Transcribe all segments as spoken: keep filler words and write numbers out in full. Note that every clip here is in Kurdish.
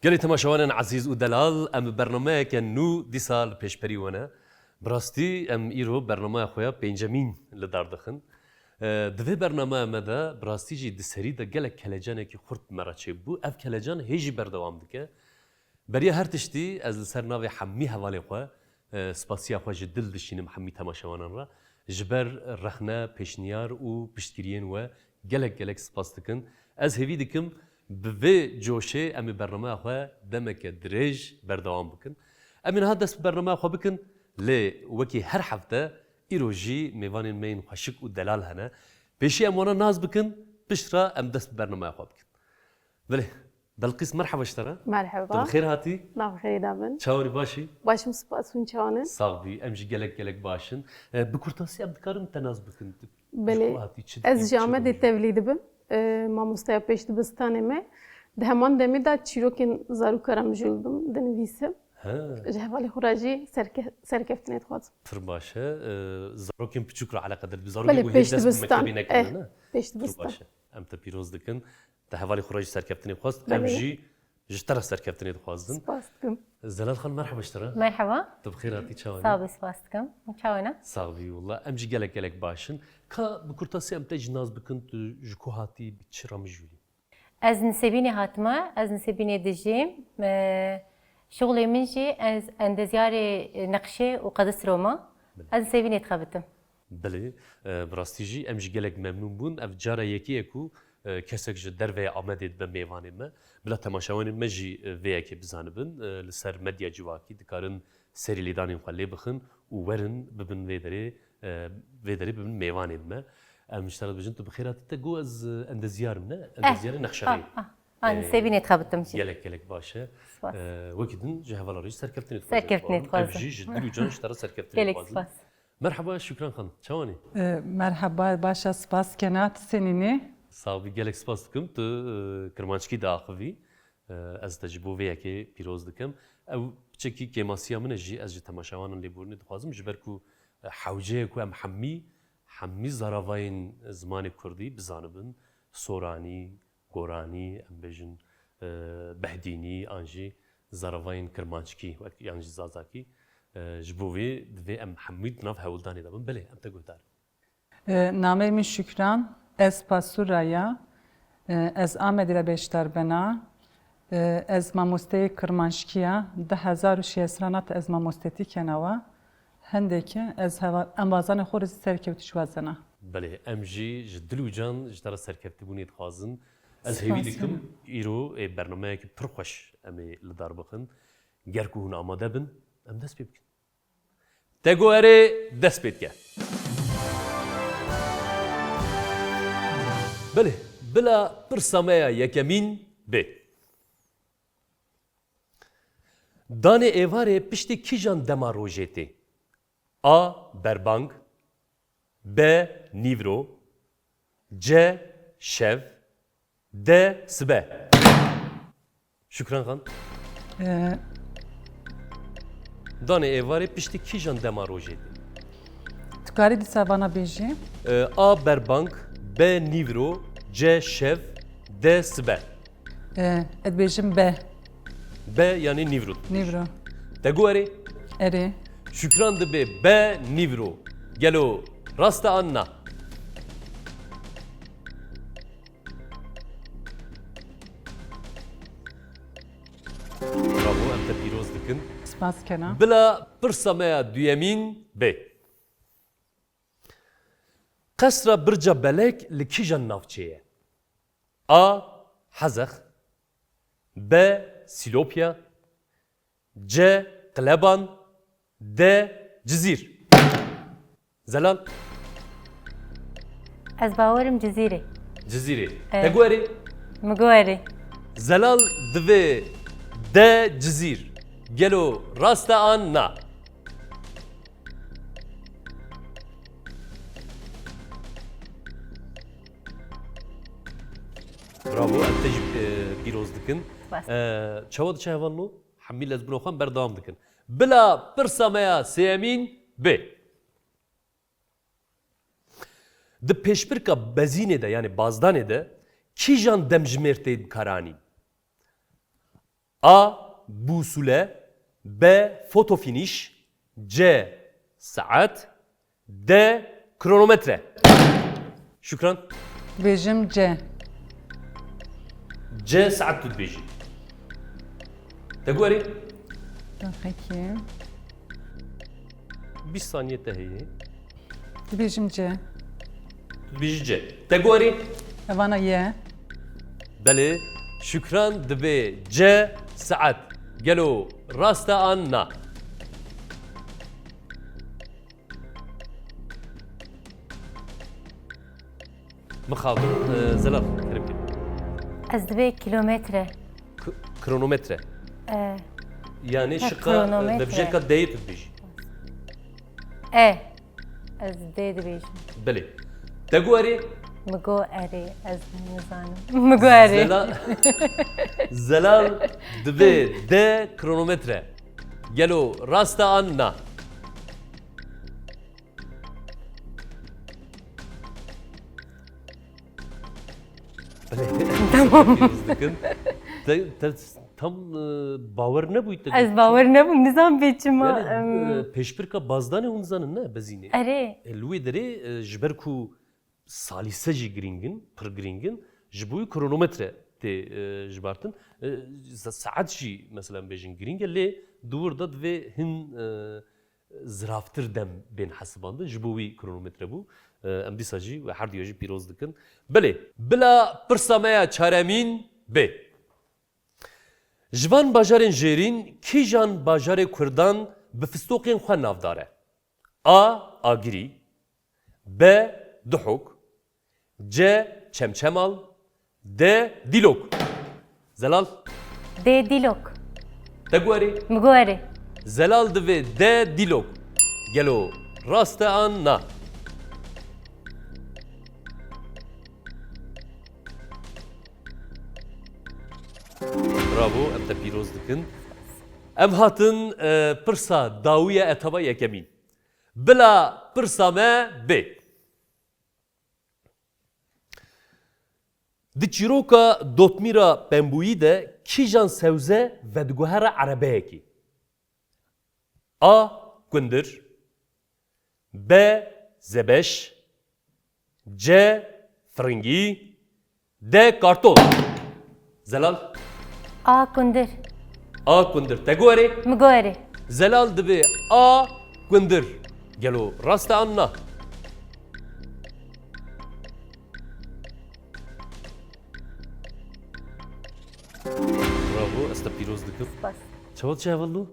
Gelê temaşevanên ezîz û delal, em bi bernameyeke nû dîsa li pêşberî we ne. Bi rastî em îro bernameya xwe ya pêncemîn li dar dixin. E, di vê bernameya me de bi rastî jî di serî de gelek kelecanekî xurt me re çêbû. Ev kelecan hê jî berdewam dike. Beriya her tiştî ez li ser navê hemî hevalê xwe, e, spasiya xwe ji dil dişînim hemî temaşevanan re. Ji ber rexne, pêşniyar û piştgiriyên we gelek gelek spas dikin. Ez hêvî dikim bi vê coşê em ê bernameya xwe demeke dirêj berdewam bikin. Em ê niha dest bi bernameya xwe bikin, lê wekî her hefte îro jî mêvanên me yên xweşik û delal hene. Pêşî em wana nas bikin, piştre em dest bi bernameya xwe bikin. Belê, Belqîs, merheba ji te re. Merheba. Tu bi xêr hatî? Nav xêrê de bin. Çawanî, baş î? Baş im, spas, hûn çawan in? Sax bî, em jî gelek gelek baş in. E, bi kurtasî em dikarin te nas bikin? Tu Belê. ji ku hatî, çi dikî, Ez ji çi Amedê dimîjî? tevlî dibim. E, mamosteya pêşdibistanê me. Di heman demê de çîrokên zaroka re mijûl dibim, dinivîsim. He. Ji hevalê xwe re jî serke-, serkeftinê dixwazim. Pir baş e. E, zarokên piçûk re eleqedar dibî. Zarokên Belê, ku hê dest bi pêşdibistan. mektebê nekirine, Eh, ne? Pêşdibistan. Pir baş e. Em te pîroz dikin. Te hevalê xwe re jî serkeftinê xwest. Em Belê. jî ji te re serkeftinê dixwazin. Spas dikim. Zelal Xan, merheba ji te re. Merheba. Tu bi xêr hatî, çawan î? Sağ ol, spas dikim. Çawan e? Sax bî, wela. Em jî gelek gelek baş in. Ka bi kurtasî em te jî nas bikin, tu ji ku hatî, bi çi re mijûlî? Ez Nisêbînê hatime, ez Nisêbînê dijîm. E, şixulê min jî ez endezyarê neqşê û qedistro me. Belê. Ez Nisêbînê dixebitim. Belê, e, bi rastî jî em jî gelek memnûn bûn. Ev cara yekê ye ku, e, kesek ji derveyê Amedê dibe mêvanê me. Bila temaşevanên me jî, e, vê yekê bizanibin. E, li ser medya civakî dikarin serî lêdanên xwe lê bixin û werin bibin vê derê, e, vê derê bibin mêvanên me. Em ji te re dibêjin, tu bi xêr hatî, te got ez, e, endezyar im, ne? Eh, Endezyarê nexşerê. ah, ah. An Ee, Nisêbînê dixebitim jî. Gelek gelek baş e. Spas. Ee, wekî din ji hevala re jî serkeftinê dixwazin. Serkeftinê dixwazin. Ev jî ji dil û can ji te re serkeftinê Gelek dixwazin. spas. Merheba Şükran Xan, çawan î? Ee, merheba, baş e, spas kena, tu senînî? Sax bî, gelek spas dikim. Tu, e, kirmanckî diaxivî. E, ez te ji bo vê yekê pîroz dikim. Ew piçekî kêmasiya min e jî, ez ji temaşevanan lêborînê dixwazim, ji ber ku, e, hewce ye ku em hemî, hemî zaravayên zimanê kurdî bizanibin, soranî, goranî, em bêjin, e, behdînî, an jî zaravayên kirmanckî, wek, yan jî zazakî. E, ji bo vê divê em hemî di nav hewldanê de bin. Belê, em te guhdar in. E, nameyê min Şükran, ez Pasûra ya. E, ez Amedê re beşdar bena. E, ez mamosteyê kirmanckî ya. Du hezar û şêst re hat ez mamostetî kena wa. Hindekî ez heva-, embazanê xwe re zî serkewtiş wazena. Belê, em jî ji dil û can ji te re serkevtibûnê dixwazin. Ez hêvî Spas. dikim îro ê bernameyekî pir xweş em ê li dar bixin. Ger ku hûn amade bin, em dest pê bikin. Te got erê, dest pê dike. Belê, bila pirsa me ya yekemîn bê. Danê êvarê piştî kîjan dema rojê tê? A. Berbang. B. Nîvro. C. Şev. D. Sibe. Şükran Xan. Ee, Danê êvarê piştî kîjan dema rojê tê? Tu karî dîsa vana bêjî? Ee, A. Berbang, B. Nîvro, C. Şev, D. Sibe. Ee, ez dibêjim B. B, yanî nîvro. Nîvro. Te got erê? Erê. Şükran dibê B, nîvro. Gelo rast e an na? Bravo, em te pîroz dikin. Spas kena. Bila pirsa me ya duyemîn bê. Qesra Birca Belek li kîjan navçê ye? A. Hezex. B. Silopya. C. Qleban. D. Cizîr. Zelal. Ez bawerim Cizîrê. Cizîrê. Evet. Te got erê? Min got erê. Zelal divê D. Cizîr. Gelo rast e an na? Bravo, em te jî, e, pîroz dikin. Spas. E, çawa diçe hevalno? Hemî lezbûna xwe em berdewam dikin. Bila pirsa me ya sêyemîn bê. Di pêşbirka bezînê de, yanî bazdanê de, kîjan demjimêr tê bikaranîn? A. Bûsûle. B. Fotofiniş. C. Saet. D. Kronometre. Şükran. Dibêjim C. C saet tu dibêjî. Te guherî? Daxekî. Bîst saniye te heye. Dibêjim C. Tu dibêjî C. Te guherî? Evana ye. Belê. Şükran dibê C saet. Gelo rast e an na? Mixabin, e, Zelal, kerem kir. Ez dibê kilometre. K-, kronometre. E, Yani ha, şiqa, e, kronometre. Vebjêrka deyê tu dibêjî. E. Ez D dibêjim. Belê. Te got erê? Min got erê. Ez nizanim. Min got erê. Zelal, Zelal dibê D kronometre. Gelo rast e an na? Tamam. Pîroz dikin. Te, te tam, e, bawer nebûyî te Ez got. Bawer nebûm, nizam bê çima, Yani, em, e, pêşbirka bazdanê hûn dizanin ne, bezînê. Erê. E, li wê derê, e, ji ber ku salîse jî girîng in, pir girîng in, ji bo wî kronometre tê, e, jibartin. E, sa-, saet jî, mesela, em bêjin girîng e, lê di wir de divê hin, e, ziravtir dem bên hesibandin. Ji bo wî kronometre bû. E, em dîsa jî we herduya jî pîroz dikin. Belê, bila pirsa me ya çaremîn bê. Ji van bajarên jêrîn kîjan bajarê Kurdan bi fistoqên xwe navdar e? A. Agirî. B. Duhok. C. Çemçemal. D. Dîlok. Zelal. D. Dîlok. Te guherî? Min guherî. Zelal divê D. Dîlok. Gelo rast e an na? Bravo, em te pîroz dikin. Em hatin, e, pirsa dawî ya etaba yekemîn. Bila pirsa me bê. Di çîroka Dotmîra Pembûyî de kîjan sewze vediguhere erebeyekî? A. Kundir. B. Zebeş. C. Firingî. D. Karton. Zelal. A. Kundir. A. Kundir. Te guherê? Min guherê. Zelal dibê A. Kundir. Gelo rast e an na? Bravo, ez te pîroz dikim. Spas. Çawa çi hevallo?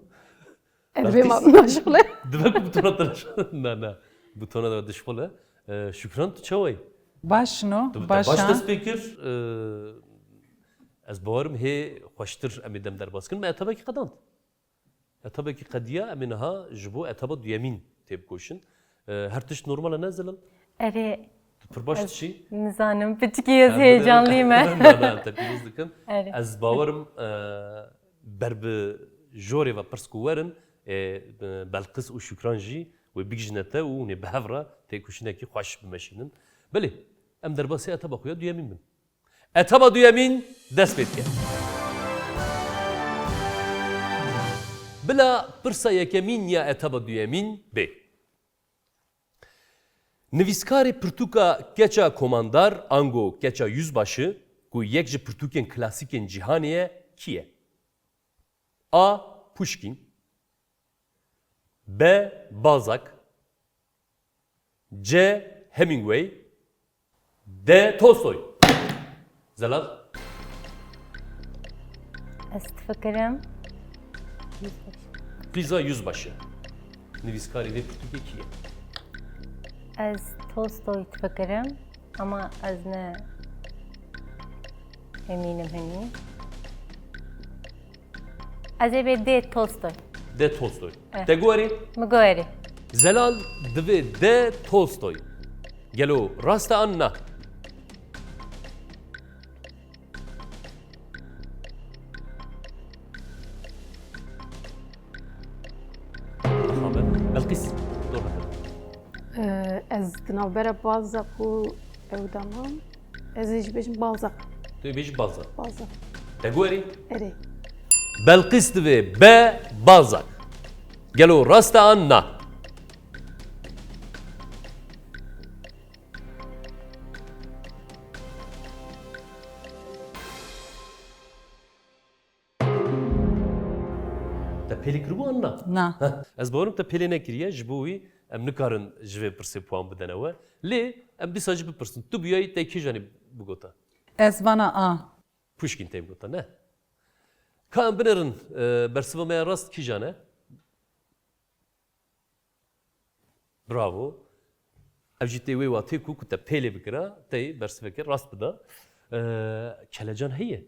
Em Belkîs? Dibê ma naşixle. Dibe ku butona te naşixle. Na, na. Butona te dişixle. Ee, Şükran, tu çawa yî? Baş no, tu, tu baş baş a. Dest pê kir. Ee, ez bawerim hê xweştir em ê dem derbas kin. Me etabekî qedand. Etabekî qediya, em ê niha ji bo etaba duyemîn têbikoşin. Ee, her tişt normal e ne Zelal? Erê. Tu pir baş dişî? Nizanim, piçikî ez heyecanlî me. Na, na, te pîroz dikim. Erê. Ez bawerim, e, ber bi jorê ve pirs ku werin, e, Belqis û Şükran jî wê bigihîjine te û hûn ê bi hev re têkoşînekî xweş bimeşînin. Belê, em derbasî etaba xwe ya duyemîn bin. Etaba duyemîn dest pê dike. Bila pirsa yekemîn ya etaba duyemîn bê. Nivîskarê pirtûka Keça Komandar ango Keça Yüzbaşı, ku yek ji pirtûkên klasîkên cîhanê ye, kî ye? A. Puşkîn. B. Balzac. C. Hemingway. D. Tolstoy. Zelal. Ez difikirim. Yüzbaşı. Lîza Yüzbaşı. Nivîskarê vê pirtûkê kî ye? Ez Tolstoy difikirim, ama ez ne emînim hinî. Ez ê bê D. Tolstoy. D. Tolstoy. Eh. Te guherî? Min guherî. Zelal divê D. Tolstoy. Gelo rast e an na? Mixabin. Belqîs, dor hebe. Ee, ez di navbera Balzac û ew de mam. Ez ê jî bêjim Balzac. Tu ê bêjî Balzac. Balzac. Te guherî? Erê. Belqîs divê B. Balzac. Gelo rast e an na? Te pêlî kiribû an na? Na. Heh, ez bawerim te pêlê nekiriye, ji bo wî em nikarin ji vê pirsê puan bidene we. Lê em dîsa jî bipirsin. Tu bûyayî te kîjanê bigota? Ez vana A. Puşkîn te bigota, ne? Ka em binêrin, e, bersiva me ya rast kîjan e? Bravo. Ev jî tê wê watê ku, ku te pêlê bikira, tey bersiveke rast bida. Ee, kelecan heye?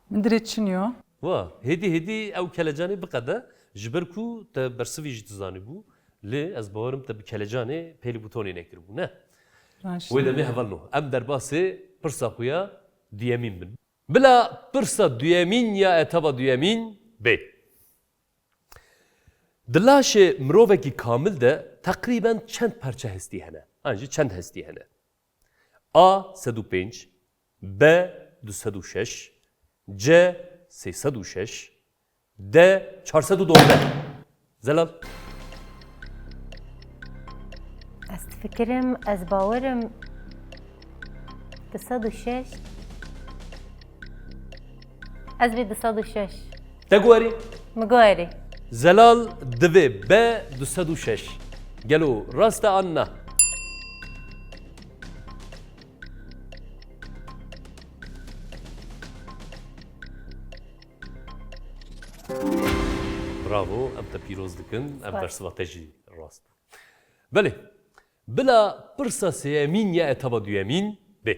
Min dirê çin yo. Wa, hêdî hêdî ew kelecanê biqede, ji ber ku te bersivî jî dizanîbû, lê ez bawerim te bi kelecanê pêlî butonê nekiribû, ne? Raşt. Wê demê hevalno. Em derbasê pirsa xwe ya duyemîn bin. Bila pirsa duyemîn ya etaba duyemîn bê. Di laşê mirovekî kamil de teqrîben çend perçe hestî hene? An jî çend hestî hene? A sed û pênc, B du sed û şeş, C sê sed û şeş, D çar sed û dozdeh. Zelal. Ez difikirim, ez bawerim du sed û şeş. Ez vê du sed û şeş. Te guherî? Min guherî. Zelal divê B du sed û şeş. Gelo rast e an na? Bravo, em te pîroz dikin, em Spas. Bersiva te jî rast bû. Belê, bila pirsa sêyemîn ya etaba duyemîn bê.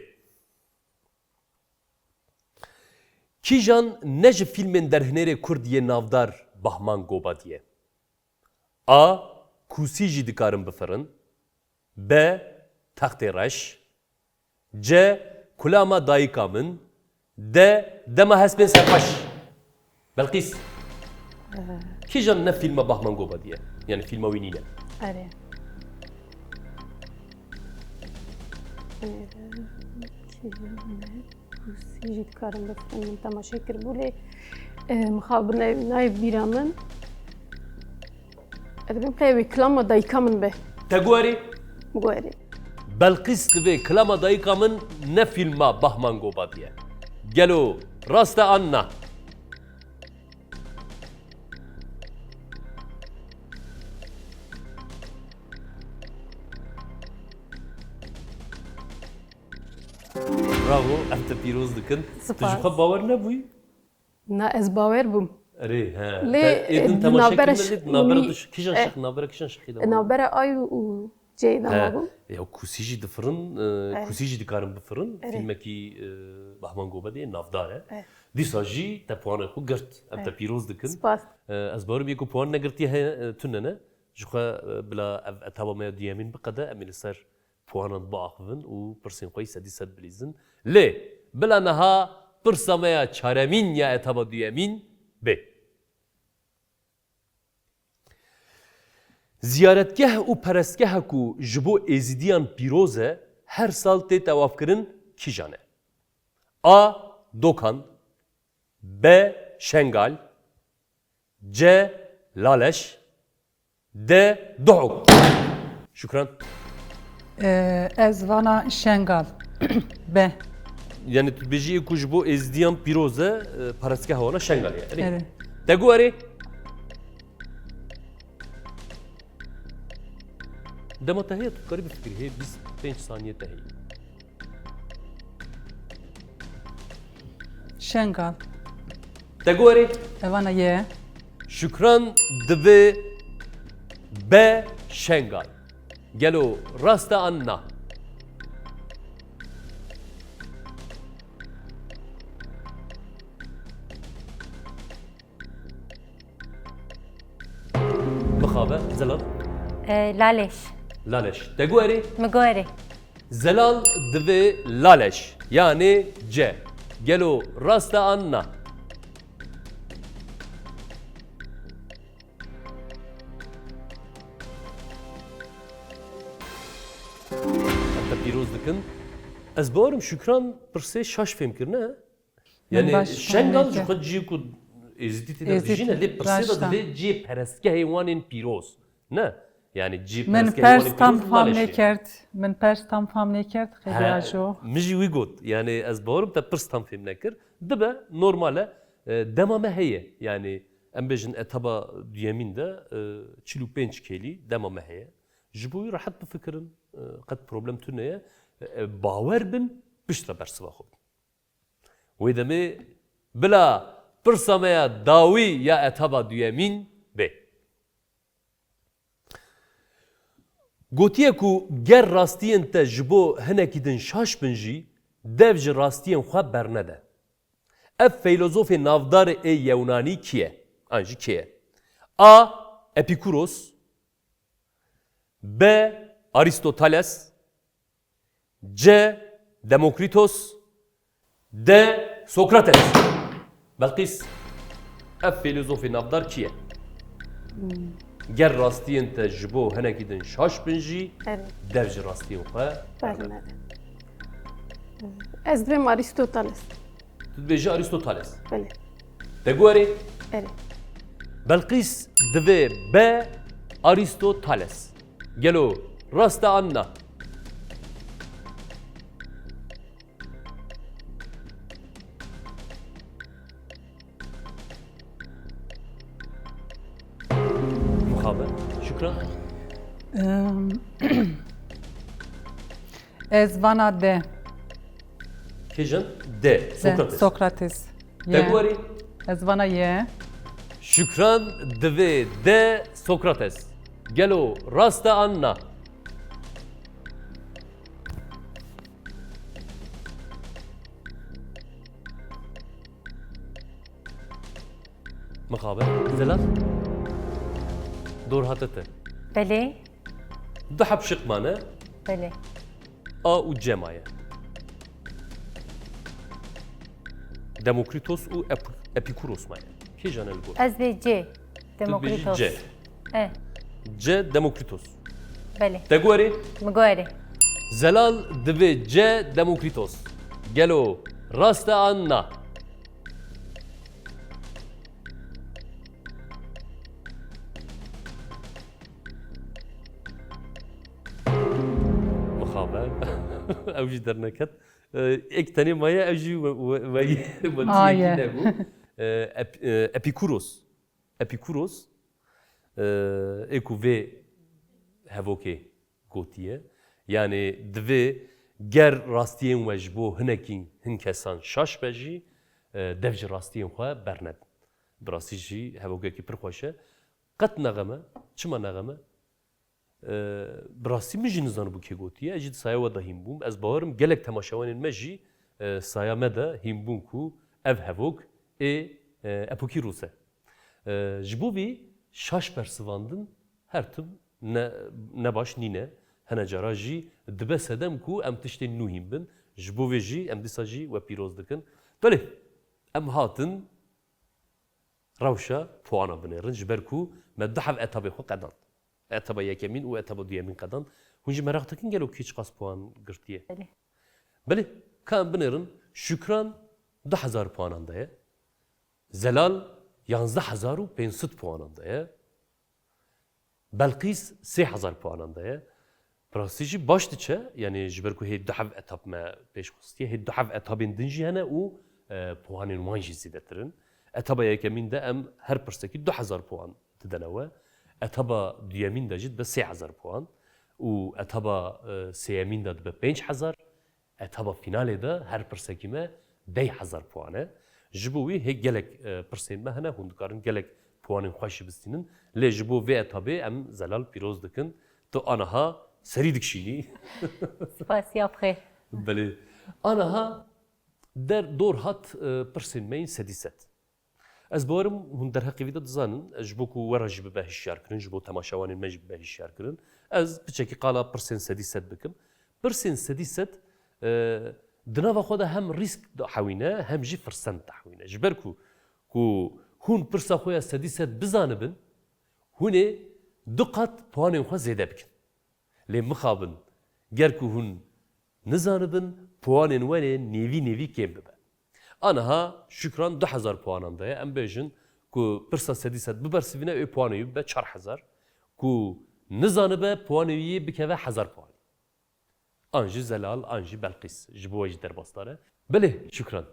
Kîjan ne ji fîlmên derhênerê kurd yê navdar Bahman Gobadî ye? A. Kûsî jî dikarin bifirin. B. Textê reş. C. Kulama dayika min. D. Dema hespên serxweş. Belqîs. Ee. Kîjan ne fîlma Bahman Gobadî ye? Yani fîlma wî nîne. Erê. Ee, kîjan ne? Kûsî jî dikarim bifirin, min temaşe kiribû lê, e, mixabin ew nayê bîra min. Ez dibêm qey wê kilama dayika min be. Te guherî? Guherî. Belqîs divê kilama dayika min ne fîlma Bahman Gobadî ye. Gelo rast e an na? Bravo, em te pîroz dikin. Tu ji Spas. Xwe bawer nebûyî? Na, ez bawer bûm. Erê, he. Lê, Te êdin e, temaşe navbera kirine, ş-, lê navbera mi-, tu ş-, kîjan e, şix, navbera kîjan şixî de e, mabû? Navbera ay û, û ceyê de He, mabû. Ya kûsî jî difirin, e, E. Kûsî jî dikarin bifirin. Erê. Fîlmekî, e, Bahman Gobadê navdar e. E. Dîsa jî te puanê xwe girt. Em E. Te pîroz dikin. Spas. E, ez bawerim yê ku puan negirtiye heye, e, tune ne. Ji xwe, e, bila ev etaba me ya duyemîn biqede, em ê li ser puanan biaxivin û pirsên xwe yî sedî sed bilîzin. Lê bila niha pirsa me ya çaremîn ya etaba duyemîn bê. Ziyaretgeh û perestgeha ku ji bo Êzîdiyan pîroz e, her sal tê tewafkirin kîjan e? A. Dokan. B. Şengal. C. Laleş. D. Duhok. Şükran. Ee, ez vana Şengal. B. Yani tu dibêjî ê ku ji bo Êzdiyan pîroz e, e, parastgeha wana Şengal e. Erê. Erê. Te got erê? Dema te heye, tu dikarî bifikirî. Hê bîst pênc saniye te heye. Şengal. Te got erê? Evana ye. Şükran divê B. Şengal. Gelo rast e an na? Mixabe, Zelal. E, Laleş. Laleş. Te got erê? Min got erê. Zelal divê Laleş, yani C. Gelo rast e an na? Em te pîroz dikin. Ez bawerim Şükran pirsê şaş fêm kir, ne? Yanî Şengal ji xwe cihê ku Êzidî tê de dijîne, lê pirsê de divê cihê perestgehê wan ên pîroz. Ne. Yanî cihê Min pers tam fam nêkerd. Min pers tam fam nêkerd. Xêdî ajo. Min jî wî got. Yanî ez bawerim te pirs tam fêm nekir. Dibe normal e. E, dema me heye. Yanî em bêjin etaba duyemîn de e, çil û pênc kêlî dema me heye. Ji bo wî rehet bifikirin. E, qet problem tune ye. E, bawer bin piştre bersiva xwe bidin. Wê demê bila pirsa me ya dawî ya etaba duyemîn bê. Gotiye ku ger rastiyên te ji bo hinekî din şaş bin jî, dev ji rastiyên xwe bernede. Ev feylozofê navdar ê yewnanî kî ye? An jî kê ye? A. Epikuros, B. Aristoteles, C. Demokritos, D. Sokrates. Belqîs, ev fîlozofê navdar kî ye? Ger rastiyên te ji bo hinekî din şaş bin jî, dev ji rastiyên xwe bernede. Ez dibêm Aristoteles. Tu dibêjî Aristoteles. Belê. Te guherî? Erê. Belqîs divê be Aristoteles. Gelo rast e an na? Mixabe. Şükran. Ez vana D. Kêjan? D. Sokrates. Sokrates. Te guherî? Ez vana ye. Şükran divê D. Sokrates. Gelo rast e an na? Mixabe. Zelal? Dor hate te. Belê. Du heb şiq mane. Belê. A û C maye. Demokritos û Ep- Epikuros maye. Kê jane li gor? Ez vê C. Demokritos. C. E. C. Demokritos. Belê. Te guherî? Min guherî. Zelal divê C. Demokritos. Gelo rast e an na? Mixabe. Ew jî derneket. Êk tenê maye, ew jî we- we- we- we- wekî yekî nebû. Ep- e, Epikuros. Epikuros. E, ê ku vê hevokê gotiye. Yanî divê ger rastiyên we ji bo hinekî hin kesan şaş be jî, e, dev ji rastiyên xwe bernedin. Bi rastî jî hevokekî pir xweş e. Qet nexem e. Çima nexem e? E, bi rastî min jî nizanibû kê gotiye. Ez jî di saya we de hîn bûm. Ez bawer im gelek temaşevanên me jî, e, saya me de hîn bûn ku ev hevok ê, e, Epokîros e. E, ji bo vî şaş bersivandin her tim ne, ne baş nîne. Hene cara jî dibe sedem ku em tiştên nû hîn bin. Ji bo vê jî em dîsa jî we pîroz dikin. Belê, em hatin rewşa puana binêrin, ji ber ku me du heb etabê xwe qedand. Etaba yekemîn û etaba duyemîn qedand. Hûn jî meraq dikin gelo kî çiqas puan girtiye? Belê. Belê, ka em binêrin, Şükran du hezar puanan de ye. Zelal yanzdeh hezar û pênc sed puanan de ye. Belqîs sê hezar puanan de ye. Bi rastî jî baş diçe, yanî ji ber ku hê du heb etap me pêş xistiye, hê du heb etabên din jî hene û, e, puanên wan jî zêdetir in. Etaba yekemîn de em her pirsekî du hezar puan didene we. Etaba duyemîn de jî dibe sê hezar puan û etaba, e, sêyemîn de dibe pênc hezar. Etaba fînalê de her pirsekî me deh hezar puan e. Ji bo wî hê gelek, e, pirsên me hene, hûn dikarin gelek puanên xweş jî bistînin. Lê ji bo vê etabê em Zelal pîroz dikin. Tu aniha serî dikişînî. Spasiya bi xêr. Belê. Aniha der dor hat, e, pirsên me yên sedî sed. Ez bawerim hûn derheqê vî de dizanin, ji bo ku we re jî bibe hişyarkirin, ji bo temaşevanên me jî bibe hişyarkirin. Ez piçekî qala pirsên sedî sed bikim. Pirsên sedî sed, e, di nava xwe de hem rîsk dihewîne, hem jî firsend dihewîne. Ji ber ku, ku hûn pirsa xwe ya sedî sed bizanibin, hûn ê du qat puanên xwe zêde bikin. Lê mixabin, ger ku hûn nizanibin, puanên we ê nêvî nêvî kêm bibe. Aniha Şükran du hezar puanan de ye. Em bêjin ku pirsa sedî sed bibersivîne, ê puanê wî bibe çar hezar. Ku nizanibe, puanê wî yê bikeve hezar puanî. An jî Zelal, an jî Belqîs. Ji bo we jî derbasdar e. Belê, Şükran.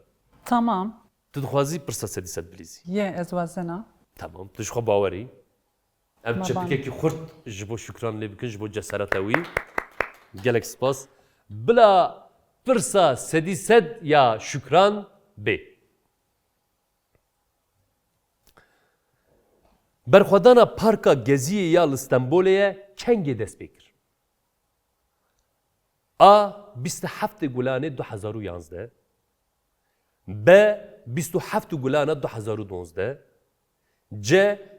Tamam. Tu dixwazî pirsa sedî sed bilîzî? Ye, ez wazena. Tamam. Tu ji xwe bawer î? Em çepikekî xurt ji bo Şükran lê bikin, ji bo cesareta wî. Gelek spas. Bila pirsa sedî sed ya Şükran bê. Berxwedana Parka Geziyê ya li Stenbolê ye, kengê dest pê kir? A, bîst û heftê Gulanê du hezar û yanzdeh. B, bîst û heft Gulana du hezar û duwazdeh. C,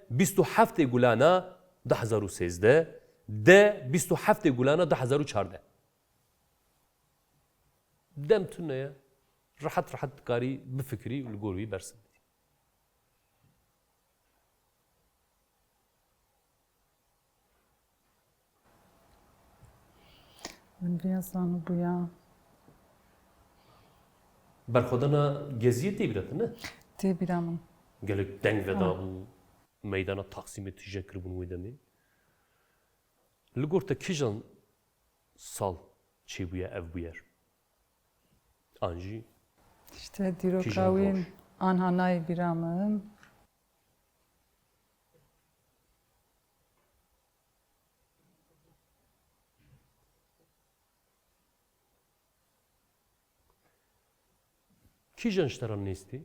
bîst û heftê Gulana du hezar û sêzdeh. D, bîst û heftê Gulana du hezar û çardeh. Dem tune ye. Rehet rehet dikarî bifikirî û li gor wî bersiv bidî. Min vêya zanibûya. Berxwedana Geziyê tê bîra te, ne? Tê bîra min. Gelek deng veda bû. Meydana Taksimê tije kiribûn wê demê. Li gor te kîjan sal çêbûye ev bûyer? An jî İşte dîroka kîjan wî roj? Anha nayê bîra min. Kîjan ji te re nêz tê?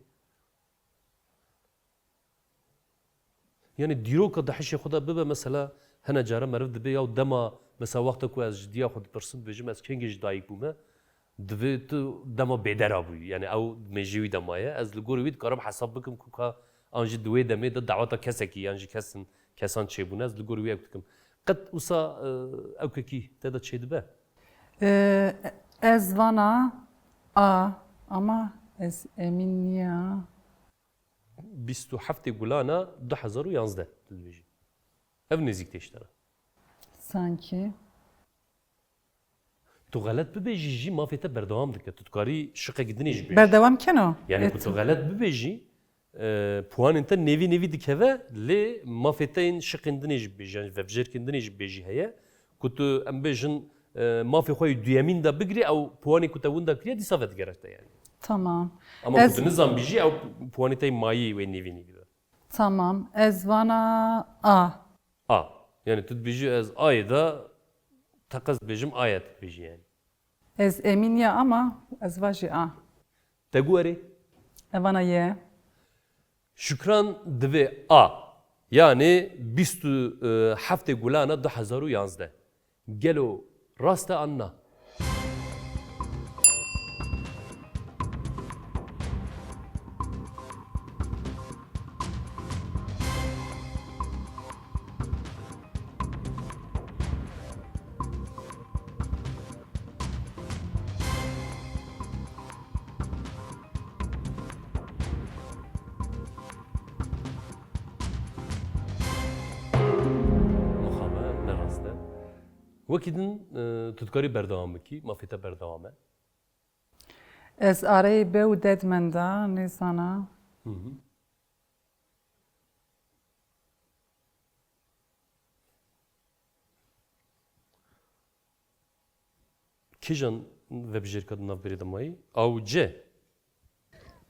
Yanî dîroka di hişê xwe de bibe, mesela, hene cara meriv dibe ya dema, mesela, wexta ku ez ji diya xwe dipirsim, dibêjim, ez kengê ji dayik bûme, divê tu dema bêdera bûyî. Yanî ew mêjê wî de maye. Ez li gorî wî dikarim hesab bikim ku ka an jî di wê demê de daweta kesekî yan jî kesin, kesan çêbûne. Ez li gorî wî ew dikim. Qet wisa, e, ewkekî te de çêdibe? E, ez vana A, ama ez emîn niya. Bîst û heftê Gulana du hezar û yanzdeh tu dibêjî. Ev nêzîk tê ji te re. Sankî. Tu xelet bibêjî jî mafê te berdewam dike. Tu dikarî şiqek din jî bibêjî. Berdewam keno. Yanî ku tu xelet bibêjî, e, puanên te nêvî nêvî dikeve, lê mafê te yên şiqên din jî bibêjî, yanî vebjêrkên din jî bibêjî heye. Ku tu, em bêjin, e, mafê xwe yê duyemîn de bigirî, ew puanê ku te winda kiriye, dîsa vedigere te yanî. Tamam. Ama ku tu nizanbî jî, ew puanê te yê mayî wê nêvî nêvî be. Tamam. Ez vana A. A. Yanî tu dibêjî ez Ayê de teqez dibêjim, Aya tu dibêjî yanî. Ez emîn ya ama ez vajî A. Te got erê? Evana ye. Şükran divê A. Yanî bîst û heftê Gulana du hezar û yanzdeh. Gelo rast e an na? Niha me ne rast e. Wekî din, e, tu dikarî berdewam bikî, mafê te berdewam e. Ez areyê B û D dimenda, nêzana. Hı hı. Kîjan vebijêrka di navberê de mayî? A û C.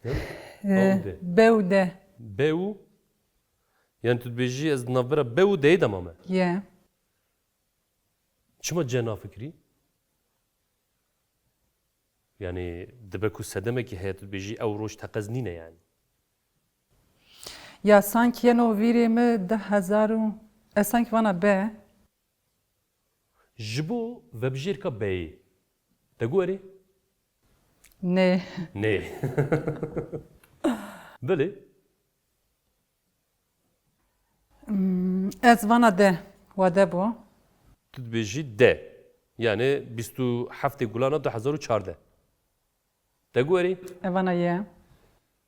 He? A û D. B û D. B û? Yani tu dibêjî ez di navbera B û D'yê de mame? Ye. Çima C nafikirî? Yani dibe ku sedemekî heye tu dibêjî ew roj teqez nîne yani. Ya sanki yeno vîrê min du hezar û, ez sanki vana B. Ji bo vebijêrka B'yê. Te got erê? Nê. Nê. Belê. Hmm, ez vana D. Wa D bû. Tu dibêjî D. Yani bîst û heftê Gulana du hezar û çardeh. Te got erê? Evana ye.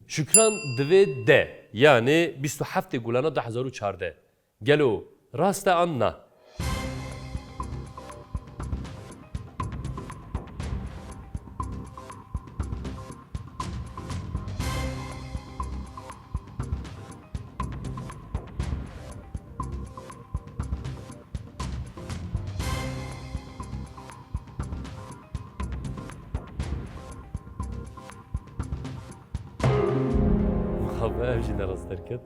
Şükran divê D, yani bîst û heftê Gulana du hezar û çardeh. Gelo rast e an na? Abi ev jî ne rast derket.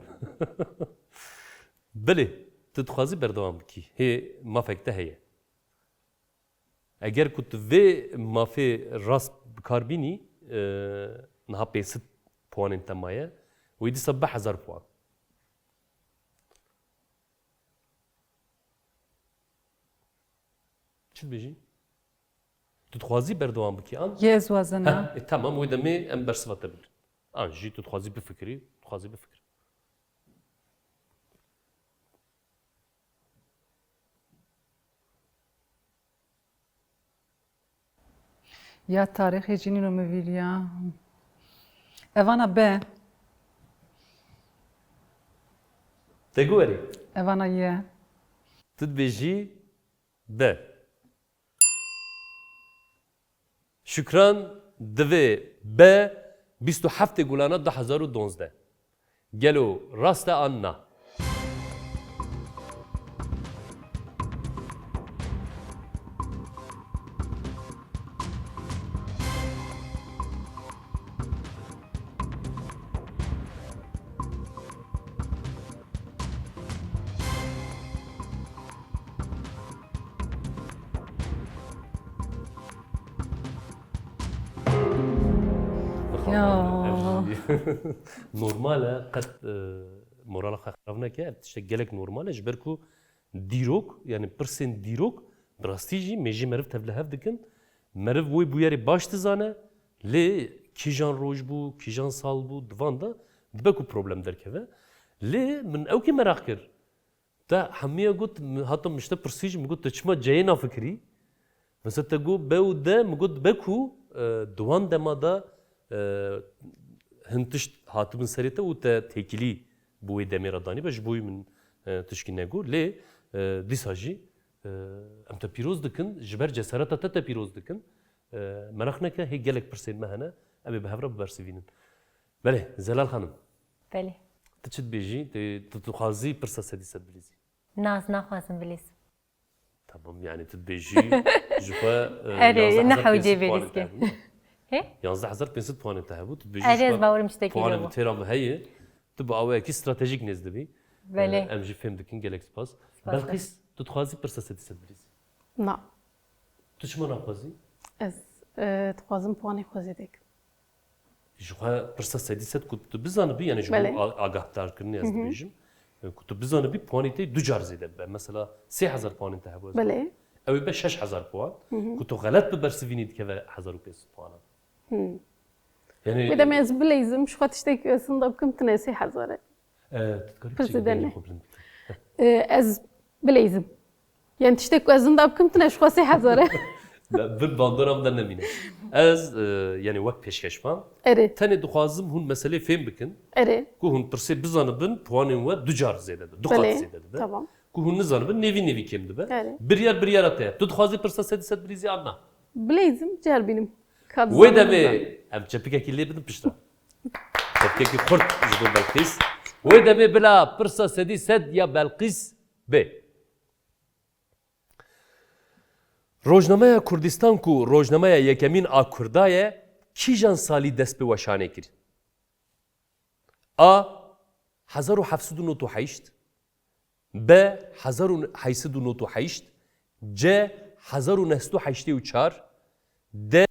Belê, tu dixwazî berdewam bikî. Hê mafek te heye. Eger ku tu vê mafê rast bi kar bînî, e, niha pênc sed puanên te maye, wê dîsa bi hezar puan. Çi dibêjî? Tu dixwazî berdewam bikî an? Yê ez wazim Heh, na. e, tamam, wê demê em bersiva te bidin. An jî tu dixwazî bifikirî, dixwazî bifikirî. Ya tarîxê cinîno min vîriya. Evana be. Te guherî? Evana ye. Tu dibêjî be. Şükran divê be bîst û heftê gulana du hezar û duwazdeh. Gelo rast e an na? Ya. Ev jî normal e, qet, e, morala xwe xerab neke. Ev tiştek gelek normal e, ji ber ku dîrok, yani pirsên dîrok, bi rastî jî mêjî meriv tevlihev dikin. Meriv wê bûyerê baş dizane, lê kîjan roj bû, kîjan sal bû, di van de dibe ku problem derkeve. Lê min ewkî meraq kir. Te hemiya got, min, hata min ji te pirsî jî, min got, te çima ceyê nafikirî? Mesela te got be û de, min got be ku, e, di wan dema de, e, hin tişt hatibin serê te û te têkilî bi wê demê re danî be, ji bo wî min, e, tişkî negot. Lê, e, dîsa jî, e, em te pîroz dikin, ji ber cesareta te te pîroz dikin. E, meraq neke, hê gelek pirsên me hene, em ê bi hev re bibersivînin. Belê, Zelal Xanim. Belê. Tu çi dibêjî? Tu, tu dixwazî pirsa sedî sed bilîzî? Na, ez naxwazim bilîzim. Tamam, yani tu dibêjî ji xwe, e, Erê, yanzdeh hezar pênc sed nehewcê puanên te bilîzkî. Hebû. He? Yanzdeh hezar pênc sed puanên te hebû, tu dibêjî Erê, ji ez xwe bawerim tiştekî puanê hebû. Bi têra min heye, tu bi awayekî stratejîk nêz dibî. Belê. E, em jî fêm dikin, gelek spas. Spas. Belqîs, tu dixwazî pirsa sedî sed bilîzî? Na. Tu çima naxwazî? Ez, e, dixwazim puanê xwe zêde kim. Ji xwe pirsa sedî sed ku tu bizanibî, yani ji bo Belê. a-, agahdarkirinê ez Hı hı. dibêjim, e, ku tu bizanibî puanê te du car zêde bibe. Mesela sê hezar puanên te hebû ez Belê. Ew ê be şeş hezar puan. Hı hı. Ku tu xelet bibersivînî dikeve hezar û pênc sed puanan. Hı. Yani Wê demê ez bileyzim, ji xwe tiştek ez hinda bikim tine sê hezar e. E, tu dikarî Pirsê piçekî de dengê ne. xwe bilind bikî? E, ez bileyzim. Yani tiştek ku ez hinda bikim tine ji xwe sê hezar e. Bin bandora min de nemîne. Ez, e, yani wek pêşkeşvan, Erê. tenê dixwazim hûn meselê fêm bikin. Erê. Ku hûn pirsê bizanibin, puanên we du car zêde dibe, du qat Belê. zêde dibe. Tamam. Ku hûn nizanibin, nêvî nêvî kêm dibe. Erê. Biryar biryara te ye. Tu dixwazî pirsa sedî sed bilîzî an na? Bileyzim, cer bînim. Ka Wê dizanibin demê bizan. em çepikekî lê bidin pişta. Çepikekî xurt ji bo Belqîs. Wê demê bila pirsa sedî sed ya Belqîs bê. Rojnameya Kurdistan ku rojnameya yekemîn a Kurda ye, kîjan salî dest bi weşanê kir? A, hezar û heft sed û nod û heşt, B, hezar û heşt sed û nod û heşt, C, hezar û neh sed û heştê û çar, D,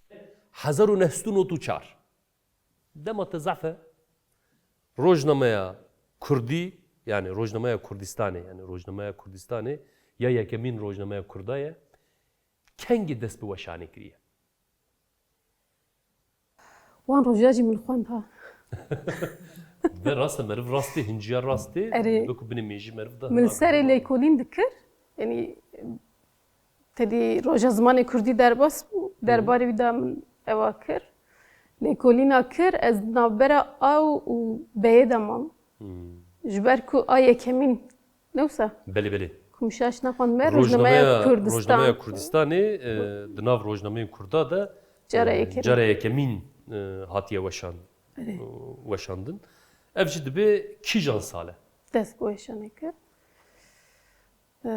hezar û neh sed û nod û çar. Dema te zehf e, rojnameya Kurdî, yani rojnameya Kurdistanê, yani rojnameya Kurdistanê ya yekemîn rojnameya Kurda ye, kengî dest bi weşanê kiriye? Wan roja jî min xwend ha. Ve rast e, meriv rastê, hinciya rastê, Erê. Wek binê mêjî meriv de Min li hinar serê bû. Lêkolîn dikir. Yanî tedî roja zimanê kurdî derbas bû. Hı. Derbarê wî de min ewa kir. Lêkolîna kir, ez navbera A û B'yê de mam. Hı. Ji ber ku A yekemîn Ne wisa? Belê, belê. Ku min şaş naxwend me, Rojnameya, Rojnameya Kurdistan. Rojnameya Kurdistanê, e, di nav rojnameyên Kurda de, Cara e, yekemîn. cara yekemîn, e, hatiye weşan-, Erê. e, weşandin. Ev jî dibe kîjan sal e? Dest bi weşanê kir. E,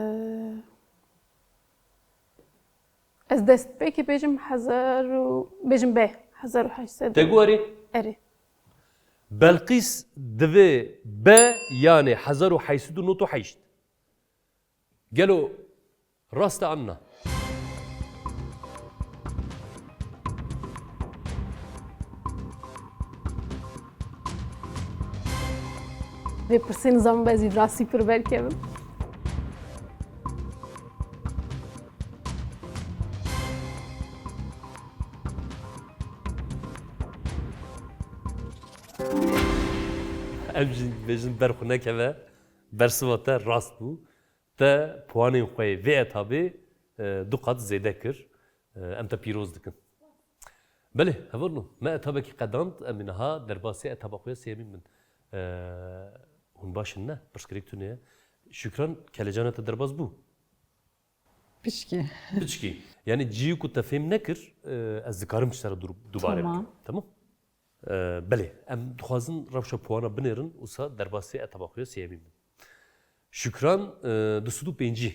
ez destpêkê bêjim hezar û, bêjim be, hezar û heşt sed. Te got erê? Erê. Belqîs divê B yanê hezar û heyt sed û nod û heşt. Gelo rast e an na? Vê pirsê nizam ez ê bi rastî pir belkevim. Em jî bêjin ber xwe nekeve, bersiva te rast bû. Te puanên xwe yê vê etabê, e, du qat zêde kir. E, em te pîroz dikin. Belê, hevalno, me etabekî qedand, em ê niha derbasî etaba xwe ya sêyemîn bin. E, hûn baş in ne? Pirsgirêk tune ye. Şükran, kelecana te derbas bû? Piçkî. Piçkî. Yani cihê ku te fêm nekir, e, ez dikarim ji te re dur- dubare bikim. Tamam. Tamam? E, belê, em dixwazin rewşa puana binêrin, wisa derbasî etaba xwe ya sêyemîn bin. Şükran, e, du sed û pêncî,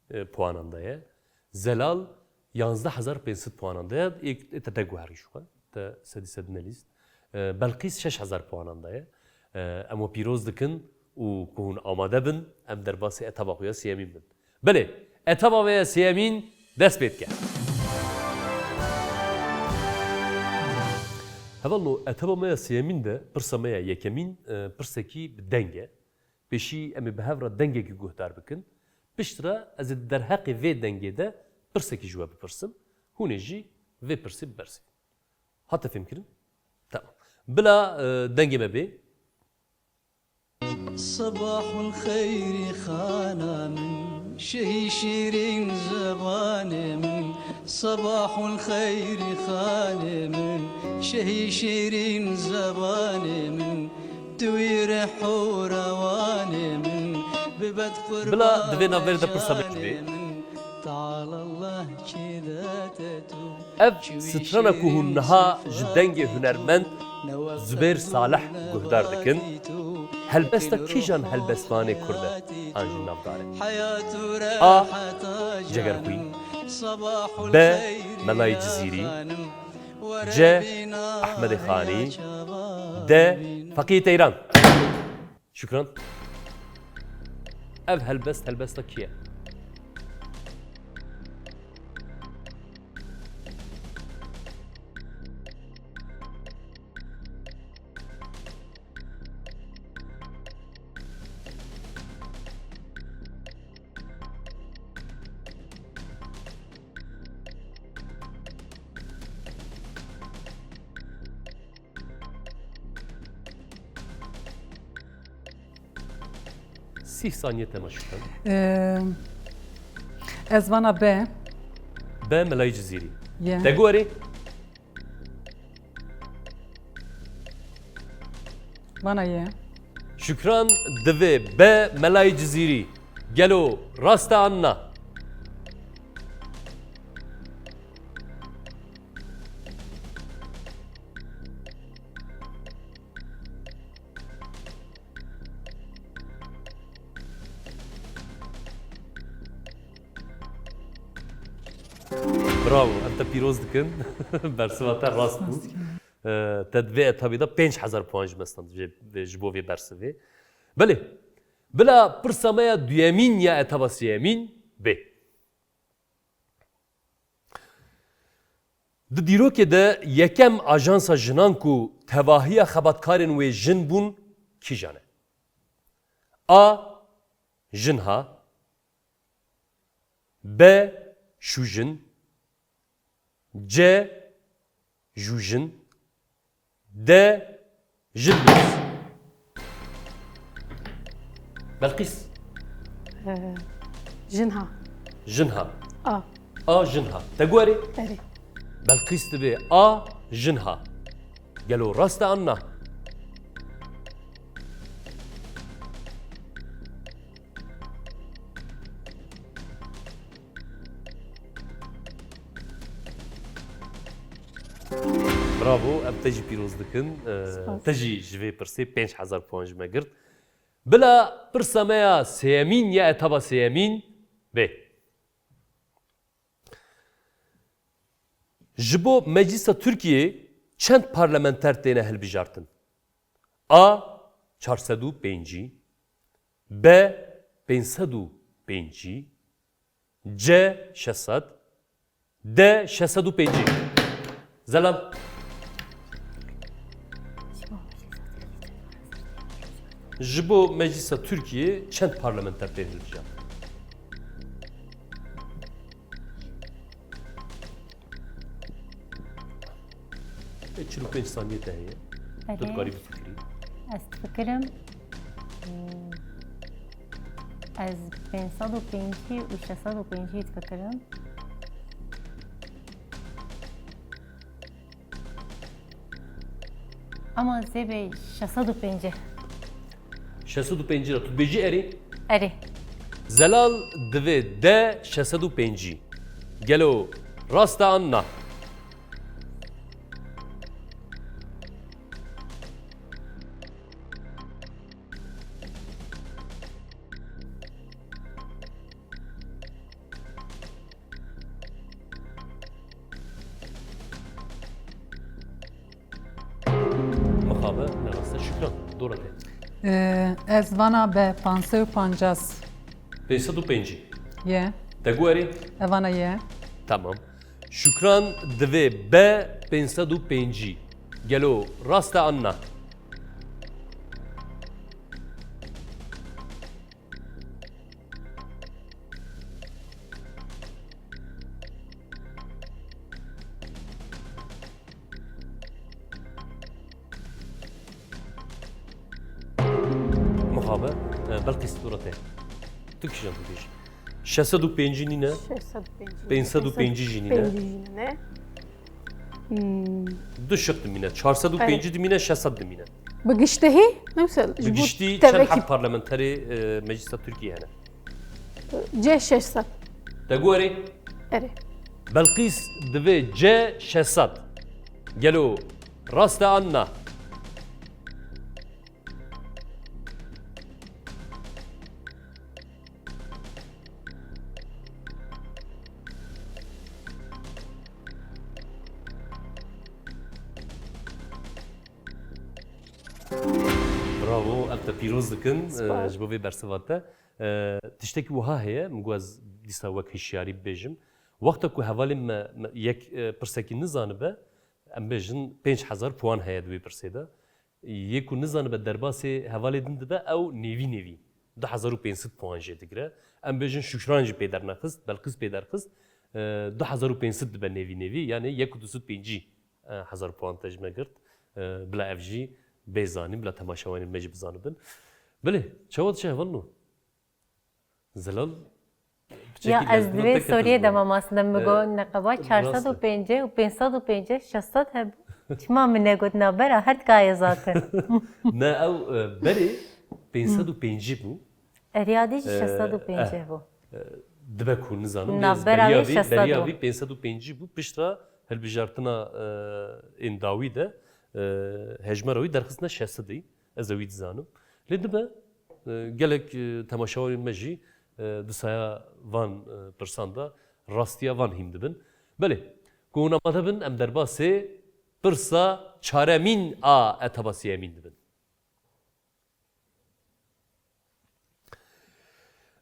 e, puanan de ye. Zelal, yanzdeh hezar pênc sed puanan de ye. Ê, ê te neguherî ji xwe. Te sedî sed nelîst. E, Belqîs şeş hezar puanan de ye. E, em we pîroz dikin û ku hûn amade bin, em derbasî etaba xwe ya sêyemîn bin. Belê, etaba me ya sêyemîn dest pê dike. Hevalno, etaba me ya sêyemîn de pirsa me ya yekemîn, e, pirsekî bi deng e. Pêşî em ê bi hev re dengekî guhdar bikin. Piştre ez ê di derheqê vê dengê de pirsekî ji we bipirsim. Hûn ê jî vê pirsê bibersivînin. Hate fêmkirin? Tamam. Bila, e, dengê me bê. Sebahul xeyrî xana min, şehî şîrîn zebanê min. Sebahul xeyrî xanê min, şehî şîrîn zebanê min. Tu wî rih û rewanê min, bibet qurban. Bila di vê navberê de pirsa min jî bê. Ev strana ku hûn niha ji dengê hunermend Zubêr Salih guhdar dikin, helbesta kîjan helbestvanê kurd e an jî navdar e? A. Cegerxwîn. B. Melayê Cizîrî. C. Ehmedê Xanî. D. Feqiyê Teyran. Şükran. Ev helbest, helbesta kî ye? Sîh saniye temaşe bikin. Ee, ez vana B. B. Melayê Cizîrî. Ye. Te gorî? Vana ye. Şükran divê B. Melayê Cizîrî. Gelo rast e an na? Bravo, em te pîroz dikin. Bersiva te rast bû. Ee, te di vê etabê de pênc hezar puan ji me stand, ji, ji bo vê bersivê. Belê, bila pirsa me ya duyemîn ya etaba sêyemîn bê. Di dîrokê de yekem ajansa jinan ku tevahiya xebatkarên wê jin bûn kîjan e? A. Jinha. B. Şûjin. C. Jûjin. D. Jilbîs. Belqîs. Ee, Jinha. Jinha. A. A. Jinha. Te guherî? Erê. Belqîs dibe A. Jinha. Gelo rast e an na? Bravo, em te jî pîroz dikin. Ee, te jî ji vê pirsê pênc hezar puan ji me girt. Bila pirsa me ya sêyemîn ya etaba sêyemîn bê. Ji bo Meclisa Tirkiyeyê çend parlamenter têne hilbijartin? A çar sed û pêncî, B pênc sed û pêncî, C şeş sed, D şeş sed û pêncî. Zelal. Ji bo Meclisa Tirkiyê çend parlamenter tên hilbijartin? E, çil û pênc saniyê te heye. Tu Erê. dikarî bifikirî. Ez difikirim. Hmm. Ez pênc sed û pêncî û şeş sed û pêncî difikirim. Ama zêbê şeş sed û pêncî. Şeş sed û pêncî ra tu dibêjî erê? Erê. Zelal divê de şeş sed û pêncî. Gelo rast e an na? Mixabe, ne rast e. Şükran, dora te. Ee, ez vana be, panc sed û pancas. Pênc sed û pêncî. Ye. Te got erê? Evana ye. Tamam. Şükran divê be pênc sed û pêncî. Gelo rast e an na? Mixabe, e, Belqîs, dora te. Tu kîjan dibêjî? Şeş sed û pêncî nîne? Şeş sed û pêncî nîne. Pênc sed û pêncî jî nîne? Pêncî jî nîne. Hmm. Du şik dimîne. Çar sed û pêncî dimîne, şeş sed dimîne. Bi giştî hî? Ne mesela, Bi ji bo giştî çend tevekî heb parlamenterê, e, Meclisa Tirkiyê hene? C şeş sed. Te got erê? Erê. Belqîs divê C şeş sed. Gelo rast e an na? Bravo, em te pîroz dikin, Spas. e, ji bo vê bersiva te. E, tiştekî wiha heye, min got ez dîsa wek hişyarî bibêjim. Wexta ku hevalên me, me yek, e, pirsekî nizanibe, em bêjin pênc hezar puan heye di wê pirsê de. Yê ku nizanibe derbasê hevalê din dibe, ew nêvî nêvî du hezar û pênc sed puan jê digire. Em bêjin Şükran jî pê dernexist, Belqîs pê derxist, e, du hezar û pênc sed dibe nêvî nêvî, yanî yek û du sed pêncî, e, hezar puan te ji me girt. E, bila ev jî bê zanîn, bila temaşevanên me jî bizanibin. Belê, çawa diçe hevalno? Zelal, Ya, piçekî ez lezbûna divê te kete soriyê ji de bo. Mamas de min E, got neqeba rast e. çar sed û pêncî û pênc sed û pêncî, şeş sed hebû. Çima min negot nabera, her dikayê zaten. Ne, ew, e, berê pênc sed û pêncî bû. Eriyadî jî E, şeş sed û pêncî eh, bû. e, dibe ku nizanim, Navbera beriya vê vî, şeş sed beriya bû. vî pênc sed û pêncî bû, piştre hilbijartina, e, ên dawî de, e, hejmara wî derxistine şeş sedî. Ez ê wî dizanim. Lê dibe, e, gelek, e, temaşevanên me jî, e, di saya van, e, pirsan de rastiya van hîn dibin. Belê, ku hûn amade bin, em derbasê pirsa çaremîn a etaba sêyemîn dibin.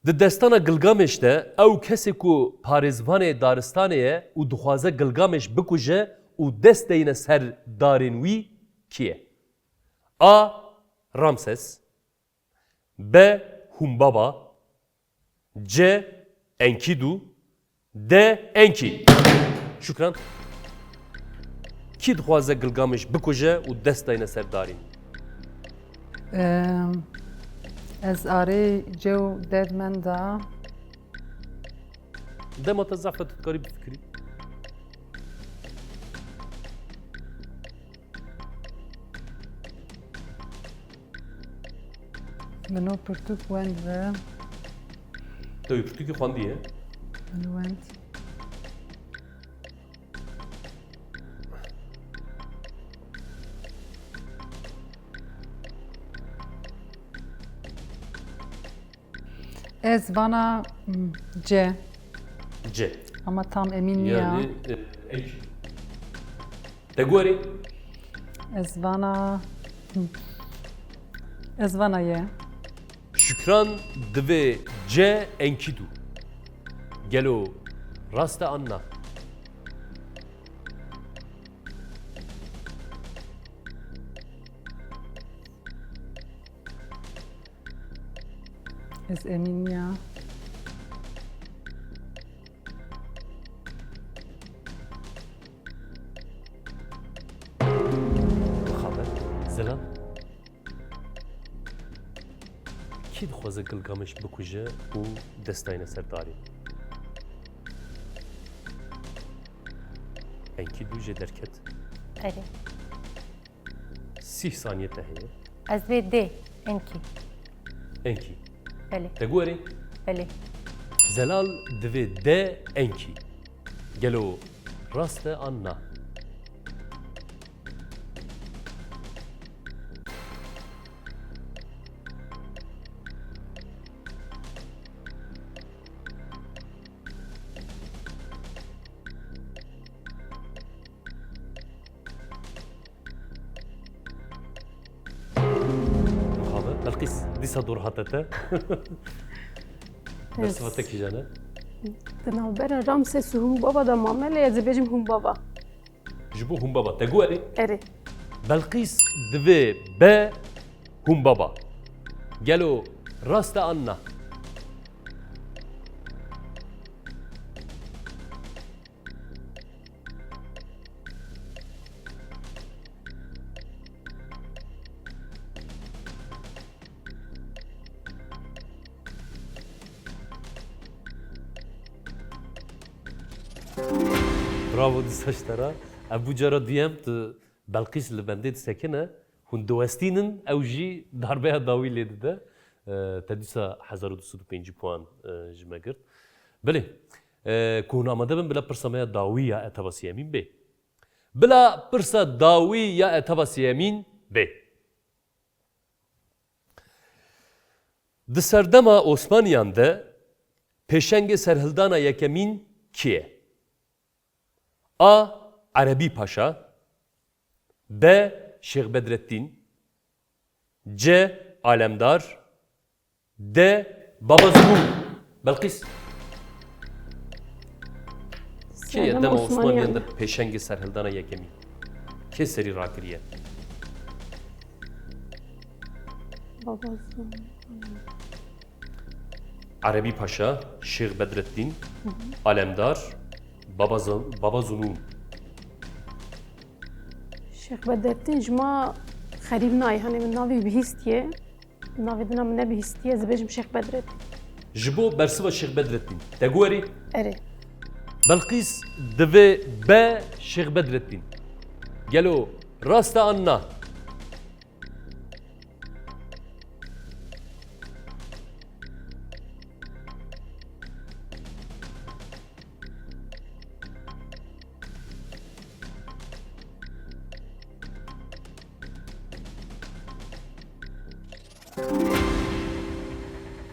Di destana Gilgamêş de ew kesê ku parêzvanê daristanê ye û dixwaze Gilgamêş bikuje û dest deyne ser darên wî kî ye? A. Ramses, B. Humbaba, C. Enkidu, D. Enki. Şükran. Kî dixwaze Gilgamêş bikuje û dest dayne ser darîn? Em, ez arê C û D di me da. Dema te zehf e, tu dikarî bifikirî. Min o pirtûk wend ve. Te wî pirtûkî xwendiye? Min wend. Ez vana, hmm, C. C. Ama tam emin niyam. Yani, e, ek. Te gorî? Ez vana, hmm, Ez vana ye. Şükran divê C Enkîdû. Gelo rast e an na? Ez emîn niya. Mixabin. Zelal. Kî dixwaze Gilgameş bikuje û dest dayne ser tarî? Enkîdû jê derket. Erê. Sîh saniye te heye. Ez vê D, Enkî. Enkî. Belê, Te guherî? belê. Zelal divê D Enkî. Gelo rast e an na? Mixabin. Belqîs, dîsa dor hate te. Bersiva te kîjan e? Di navbera Ramsês û Humbaba de mame, lê ez dibêjim Humbaba. Ji bo Humbaba. Te guherî? Erê. Belqîs divê B Humbaba. Gelo rast e an na? Bravo, dîsa ji te re. Ev bû cara duyem tu Belqîs li bendê disekine, hûn diwestînin, ew jî darbeya dawî lê dide. E, te dîsa hezar û du sed û pêncî puan, e, ji me girt. Belê, e, ku hûn amade bin, bila pirsa me ya dawî ya etaba siyemîn bê. Bila pirsa dawî ya etaba siyemîn bê. Di serdema Osmaniyan de pêşengê serhildana yekemîn kê ye? A. Erebî Paşa. B. Şêx Bedrettîn. C. Alemdar. D. Baba Zunûn. Belqîs. Kê ye dema Osmaniyan de pêşengê serhildana yekemîn? Kê serî rakiriye? Baba Zunûn. Erebî Paşa, Şêx Bedrettîn, Alemdar, Baba, Zun- Baba Zunûn. Şêx Bedrettîn ji ma xerîb nayê, hani min navê wî bihîstiye. Navê dina min nebihîstiye, ez dibêjim Şêx Bedrettîn. Ji bo bersiva Şêx Bedrettîn. Te guherî? Erê. Belqîs divê B Şêx Bedrettîn. Gelo rast e an na?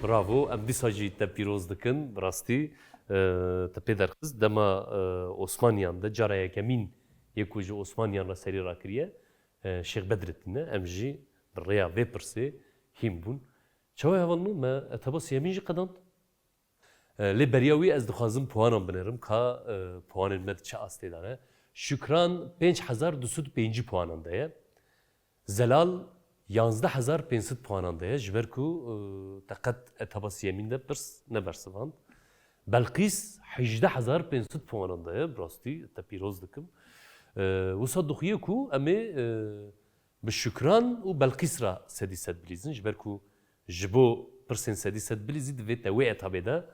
Bravo, em dîsa jî te pîroz dikin, bi rastî, e, te pê derxist. Dema, e, Osmaniyan de cara yekemîn yê ku ji Osmaniyan re serî rakiriye, e, Şêx Bedrettîn e, em jî bi rêya vê pirsê hîn bûn. Çawa hevalno me etaba siyemîn jî qedand? E, lê beriya wî ez dixwazim puanan binêrim ka, e, puanên me di çi astê de ne. Şükran pênc hezar du sed û pêncî puanan de ye. Zelal yanzdeh hezar pênc sed puanan de ye. Ji ber ku, e, te qet etaba siyemîn de pirs nebersivand. Belqîs hejdeh hezar pênc sed puanan de ye. Bi rastî te pîroz dikim. E, wisa dixuye ku em ê, e, bi Şükran û Belqîs re sedî sed bilîzin. Ji ber ku ji bo pirsên sedî sed bilîzî divê te wê etabê de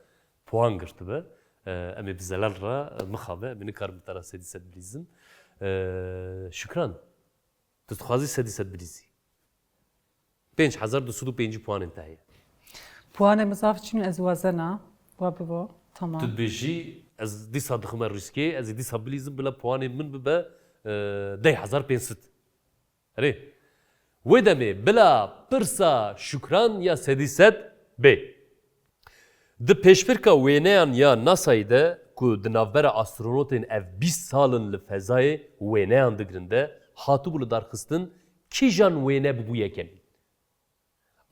puan girtibe. E, em ê bi Zelal re, e, mixabe, em ê nikarin bi te re sedî sed bilîzin. E, Şükran, tu dixwazî sedî sed bilîzî? Pênc hezar du sed û pêncî puanên te heye. Puanê min zaf çin, ez wazena. Wa bibo. Tamam. Tu dibêjî, ez dîsa dixime rîskê, ez ê dîsa bilîzim, bila puanê min bibe, e, deh hezar pênc sed. Erê. Wê demê bila pirsa Şükran ya sedî sed bê. Di pêşbirka wêneyan ya NASA'yê de ku di navbera astronotên ev bîst sal in li fezayê wêneyan digrin de hatibû lidarxistin, kîjan wêne bibû yekemîn?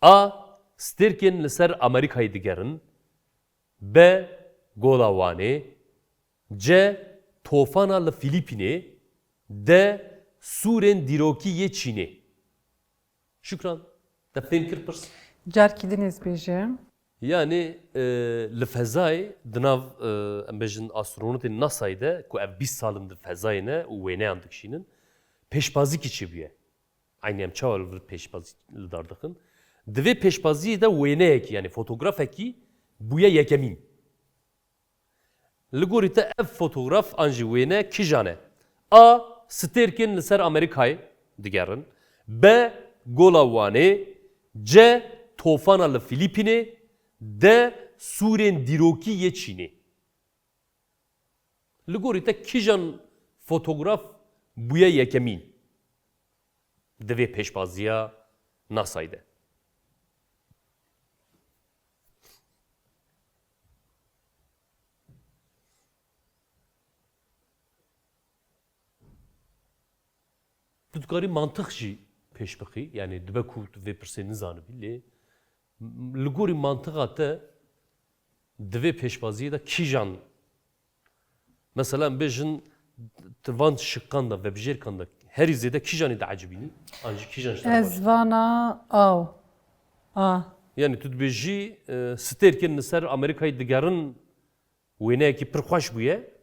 A. Stêrkên li ser Amerîkayê digerin. B. Gola Wanê. C. Tofana li Fîlîpînê. D. Sûrên dîrokî yê Çînê. Şükran, te fêm kir pirs? Carkî din ez bêjim. Yanî, e, li fezayê, di nav, e, em bêjin astronotên NASA'yê de, ku ev bîst sal in di fezayê ne û wêneyan dikişînin, pêşbazîkî çêbûye. Eynî em çawa li vir pêşbazî li dar dixin? Di vê pêşbaziyê de wêneyekî, yanî fotografekî bûye yekemîn. Li gorî te ev fotograf an jî wêne kîjan e? A. Stêrkên li ser Amerîkayê digerin. B. Gola Wanê. C. Tofana li Fîlîpînê. D. Sûrên dîrokî yê Çînê. Li gorî te kîjan fotograf bûye yekemîn di vê pêşbaziya NASA'yê de? Tu dikarî mantiq jî pêş bixî, yanî dibe ku tu vê pirsê nizanibî, lê li gorî mantiqa te di vê pêşbaziyê de kîjan, mesela em bêjin, tu van şikan de, vebijêrkan de herî zêde kîjanî diecibînî? An jî kîjan ji te re baş? Ez vana A. A. Yanî tu dibêjî, e, stêrkên li ser Amerîkayê digerin wêneyekî pir xweş bûye,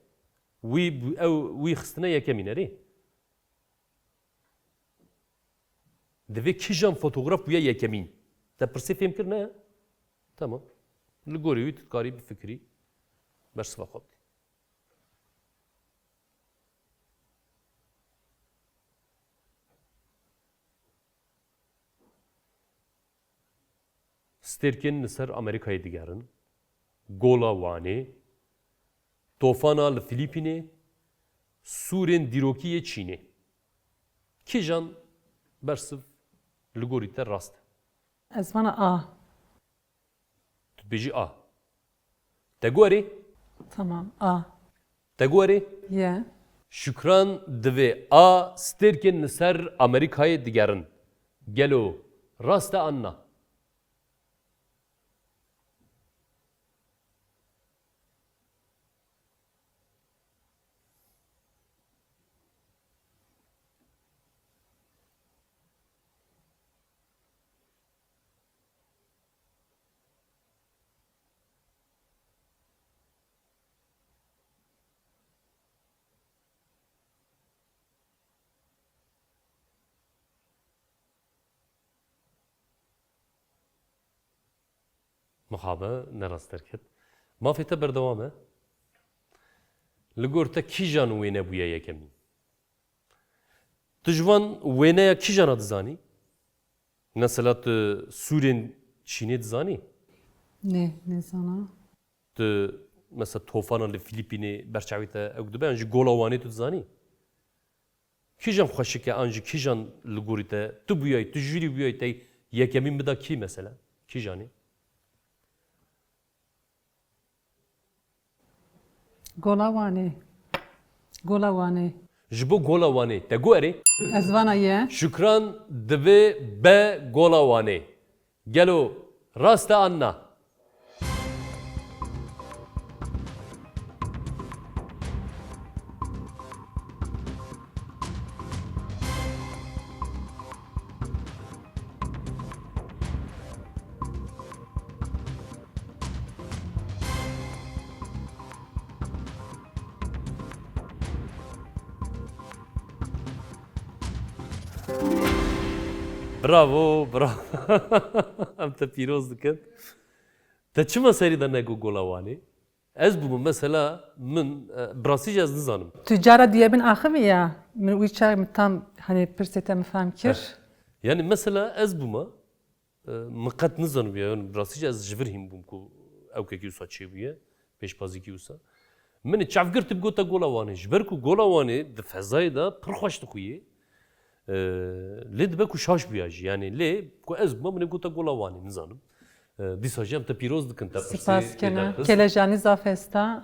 wî bû-, ew, wî xistine yekemîn, erê? Divê kîjan fotograf bûye yekemîn? Te pirsê fêm kir, ne? Tamam. Li gorî wî tu dikarî bifikirî, bersiva xwe bidî. Stêrkên li ser Amerîkayê digerin, Gola Wanê, tofana li Fîlîpînê, sûrên dîrokî yê Çînê. Kîjan bersiv li gorî te rast e? Ez vana A. Tu dibêjî A. Te got erê? Tamam, A. Te got erê? Ye. Şükran, divê A, stêrkên li ser Amerîkayê digerin. Gelo rast e an na? Mixabe, ne rast derket. Mafê te berdewam e. Li gor te kîjan wêne bûye yekemîn? Tu ji van wêneya kîjana dizanî? Mesela tu sûrên Çînê dizanî? Nê, nêzana. Tu, mesela, tofana li Fîlîpînê ber çavê te ew dibe, yan jî Gola Wanê tu dizanî? Kîjan xweşik e, an jî kîjan li gorî te, tu bûyayî, tu jûrî bûyayî, te yekemîn bida kî mesela? Kîjanê? Gola Wanê. Gola Wanê. Ji bo Gola Wanê. Te got erê? Ez vana ye. Şükran, divê be Gola Wanê. Gelo rast e an na? Bravo, bravo. Em te pîroz dikin. Te çima serî de negot Gola Wanê? Ez bûme, mesela, min, e, bi rastî jî ez nizanim. Tu cara duyebin axivî ya? Min wî çax min tam, hani, pirsê te min fehm kir. Heh. Yani, mesela, ez bûme, e, min qet nizanibûya, yani, bi rastî jî ez ji vir hîn bûm ku ewkekî wisa çêbûye, pêşbazîkî wisa. Min çav girt, bi gote Gola Wanê. Ji ber ku Gola Wanê di fezayê de pir xweş dixuye. E, lê dibe ku şaş bûya jî. Yani lê ku ez bûme, min ê gote Gola Wanê, nizanim. E, dîsa jî em te pîroz dikin, te pirsê. Spas kene. Kelejanî zaf esta.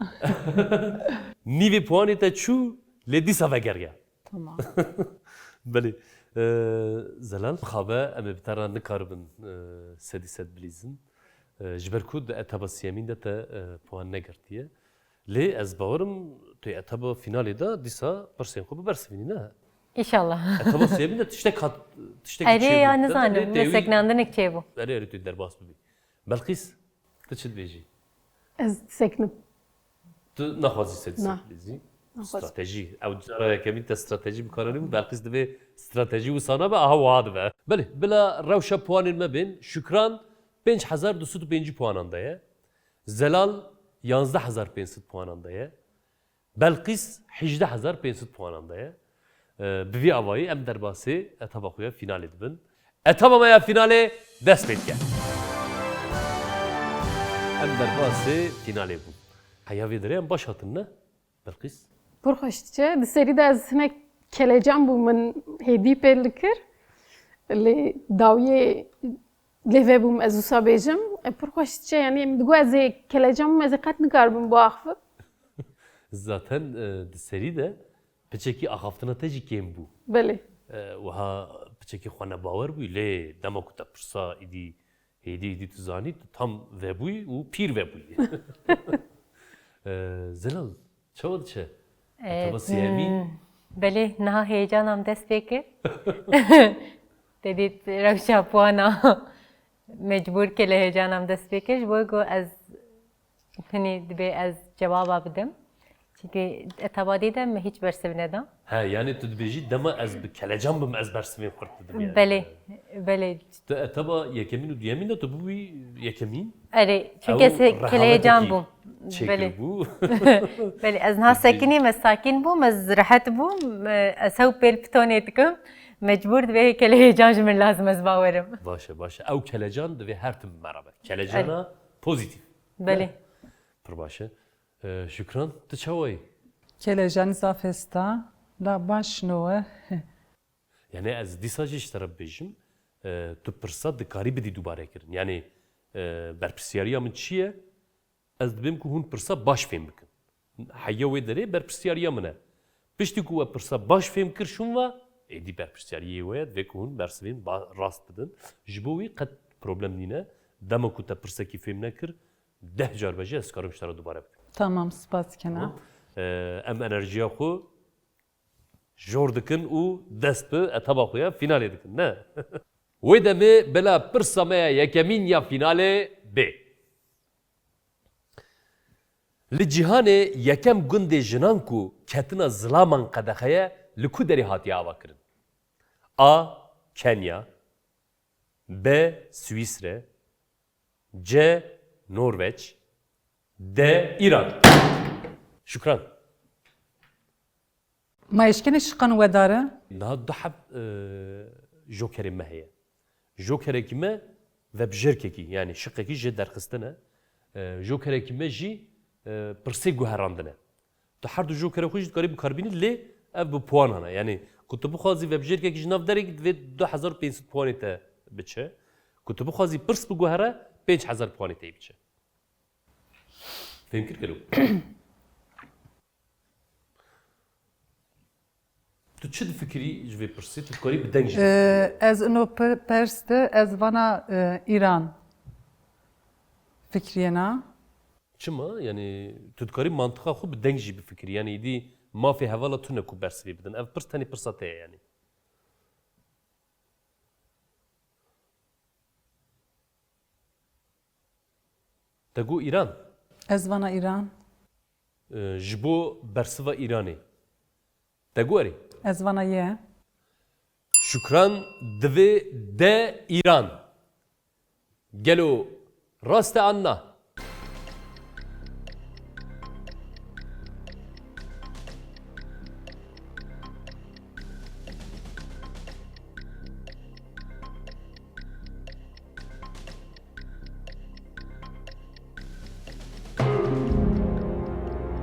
Nîvê puanê te çû, lê dîsa vegeriya. Tamam. Belê. Ee, Zelal, xabe em ê bi te re nikaribin, e, sedî sed bilîzin. E, ji ber ku di etaba siyemîn de te, e, puan negirtiye. Lê ez bawerim tu yê etaba finalê de dîsa pirsên xwe bibersivînî, ne? Înşallah. Etaba siyemîn de tiştek hat, tiştek Erê çêbû. ya, Te nizanim, tê wî meseknandinek çêbû. Erê, erê, tu derbas bibî. Belqîs, tu çi dibêjî? Ez diseknim. Tu naxwazî sedî sed bilîzî? Naxwazim. Stratejî. Ew cara yekemîn te stratejî bi kar anî bû. Belqîs divê stratejî wisa nabe, aha wiha dibe. Belê, bila rewşa puanên me bên. Şükran pênc hezar du sed û pêncî puanan de ye. Zelal yanzdeh hezar pênc sed puanan de ye. Belqîs hejdeh hezar pênc sed puanan de ye. Ee, bi vî awayî em derbasê etaba xwe ya finalê dibin. Etaba me ya finalê dest pê dike. Em derbasê finalê bûn. Heya vê derê em baş hatin, ne? Belqîs? Pir xweş diçe. Di serî de ez hinek kelecan bûm, min hêdî pêl dikir. Lê dawiyê lê vebûm, ez wisa bêjim. E, pir xweş diçe, yanî min digot ez ê kelecan bûm, ez ê qet nikaribim biaxivim. Zaten, e, di serî de piçekî axaftina te jî kêm bû. Belê. E, wiha piçekî xwenebawer bûyî, lê dema ku te pirsa îdî, hêdî, hêdî tu zanî, tu tam vebûyî û pîr vebûyî. E, Zelal, çawa diçe? E, Etaba siyemîn? Hmm, belê, niha heyecanam dest pê kir. Te dît rewşa puana mecbûr ke lê heyecanam dest pê kir. Ji bo ku ez Hinî dibê ez cewaba bidim. Çimkî etaba dî de min hîç bersiv neda. He, yanî tu dibêjî dema ez bi kelecan bim, ez bersivên xurt didim yani. Belê, belê. Tu etaba yekemîn û duyemîn de tu bûbî yekemîn? Erê, çimkî Ew ez kelecan bûm. Belê. Belê, ez niha sekinîm, ez sakîn bûm, ez rehet bûm, ez hew pêl pitonê dikim. Mecbûr divê kelecan ji min lazim ez bawerim. Baş e, baş e. Ew kelecan divê her tim bi me re be. Kelecana Erê. Pozîtîf. Belê. Pir baş e. Ee, Şükran, tu çawa yî? Kelecanî zaf hêsta, la baş no we. Yani ez dîsa jî ji te re bibêjim, e, tu pirsa dikarî bidî dubare kirin. Yani, e, berpirsyariya min çi ye? Ez dibêm ku hûn pirsa baş fêm bikin. Heya wê derê berpirsyariya min e. Piştî ku we pirsa baş fêm kir şûn ve, êdî berpirsyariyê wê ye, divê ku hûn bersivên ba-, rast bidin. Ji bo wî qet problem nîne. Dema ku te pirsekî fêm nekir, deh car be jî ez karim ji te re dubare bikim. Tamam, spas dikena. Tamam. Ee, em enerjiya xwe jor dikin û dest bi etaba xwe ya finalê dikin, ne? Wê demê bila pirsa me ya yekemîn ya finalê bê. Li cîhanê yekem gundê jinan ku ketina zilaman qedexe ye, li ku derê hatiye avakirin? A. Kenya. B. Swîsre. C. Norveç. D. Îran. Şükran. Ma eşkenê şiqan wedare? Niha du heb, e, jokerê me heye. Jokerekî me vebjêrkekî, yani şiqekî jê derxistine. E, jokerekî me jî, e, pirsê guherandine. Tu her du jokere xwe jî dikarî bikarbînî, lê ev bi puanan e. Yani ku tu bixwazî vebjêrkekî ji nav derê, divê du hezar û pênc sed puanê te biçe. Ku tu bixwazî pirs biguhere, pênc hezar puanê te yê biçe. Fêm kir kelo? Tu çi difikirî ji vê pirsê? Tu dikarî bi deng jî bifikirî. Ee, ez ino per-, pers de, ez vana, e, Îran fikiriyena. Çima? Yani tu dikarî mantiqa xwe bi deng jî bifikirî. Yani îdî mafê hevala tune ku bersivê bidin. Ev pirs tenê pirsa te ye yani. Te got Îran? Ez vana Îran. Ee, ji bo bersiva Îranê. Te got erê? Ez vana ye. Şükran divê de Îran. Gelo rast e an na?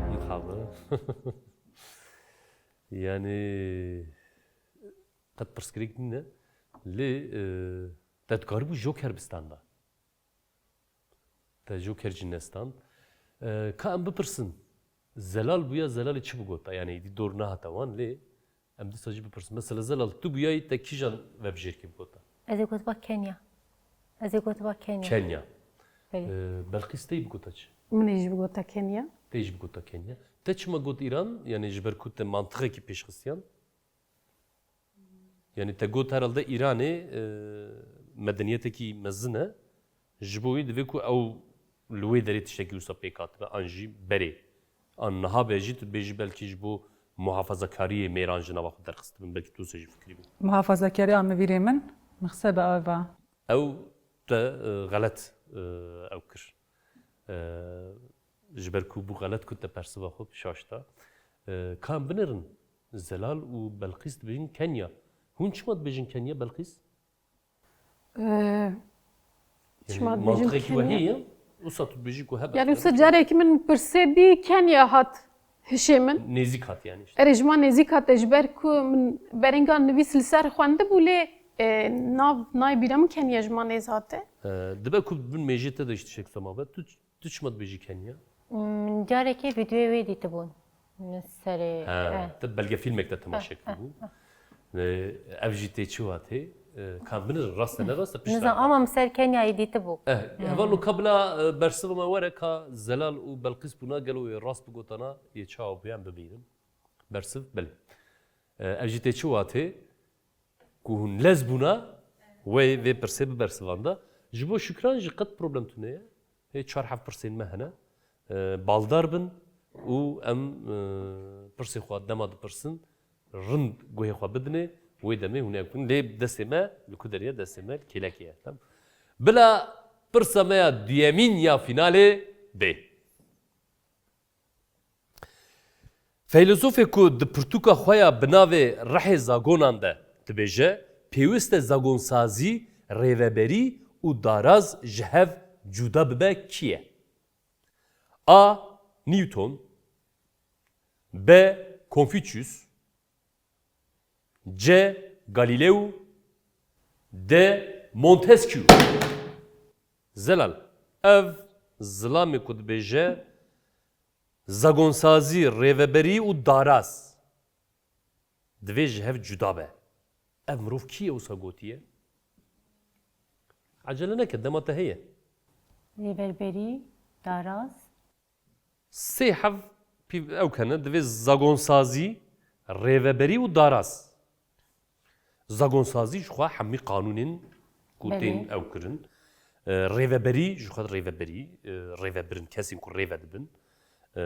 Mixabe. Yani, qet pirsgirêk nîne. Lê, e, te dikaribû joker bistanda. Te joker jî nestand. E, ka em bipirsin, Zelal bûya, Zelalê çi bigota? Yani, îdî dor nehata wan, lê Em dîsa jî bipirsin. Mesela Zelal, tu bûyayî te kîjan vebijêrkê bigota? Ez ê gotiba Kenya. Ez ê gotiba Kenya. Kenya. Belê. Ee, Belqîs, te yî bigota çi? Min ê jî bigota Kenya. Te yî jî bigota Kenya. Te çima got Îran? Yani ji ber ku te mantiqekî pêş xistiyan? Yani te got herhalde Îranê, e, medeniyetekî mezin e. Ji bo wî divê ku ew li wê derê tiştekî wisa pêk hatibe, an jî berê. An niha be jî tu dibêjî belkî ji bo muhafazakariyê mêran ji nava xwe derxistibin, belkî tu wisa jî fikirî bû. Muhafazakariya mivîrê min mixse be ev e. Ew te, e, xelet, e, ew kir. E, ji ber ku bû xelet ku te persiva xwe şaş da. E, ka em binêrin, Zelal û Belqîs dibêjin Kenya. Hûn çima dibêjin Kenya, Belqîs? Ee, çima dibêjin Kenya? Mantiqekî we heye? Wisa tu dibêjî ku hebe. Yani wisa carekî min pirsê dî Kenya hat hişê min. Nêzîk hat yani işte. Erê, ji man nêzîk hate, ji ber ku min berênga nivîs li ser xwendibû lê, e, nav nayê bîra min Kenya ji man nêz hate. Ee, dibe ku bin mêjê te de ji tişek sema be. Tu Tu çima dibêjî Kenya? Hmm, carekê vîdeoyê wê dîtibûn. Li serê. He, eh. Te belgefîlmek te temaşe kiribû. Eh, eh, eh. Ev jî tê çi watê? Eh, ka binêrin, rast e, ne rast e, pişta. Nizam, ama min ser Kenyayê dîtibû. Eh, hmm. Hevalno, ka bila, eh, bersiva me were ka Zelal û Belqîs bûna, gelo wê rast bigotana, yê çawa bûye, em bibînin. Bersiv, belê. Eh, ev jî tê çi watê? Ku hûn lez bûna, wê vê pirsê bibersivanda. Ji bo Şükran jî qet problem tune ye. Hê çar heft pirsên me hene. E, baldar bin û em, e, pirsê xwe dema dipirsin, rind guhê xwe bidinê, wê demê hûn ê bikin. Lê destê me li ku derê ye? Destê me li kêlekê ye. Tamam. Bila pirsa me ya duyemîn ya fînalê bê. Feylesofê ku di pirtûka xwe ya bi navê Rihê Zagonan de dibêje, pêwist e zagonsazî, rêveberî û daraz ji hev cuda bibe kî ye? A. Newton. B. Confucius. C. Galileo. D. Montesquieu. Zelal, ev zilamê ku dibêje, zagonsazî, rêveberî û daraz divê ji hev cuda be. Ev mirov kî ye wisa gotiye? Ecele neke, dema te heye. Rêveberî, daraz. Sê hev pîv ew kene, divê zagonsazî, rêveberî û daraz. Zagonsazî ji xwe hemî qanûnên ku tên ew kirin. E, rêveberî ji xwe rêveberî, e, rêvebirin, kesên ku rêve dibin. E,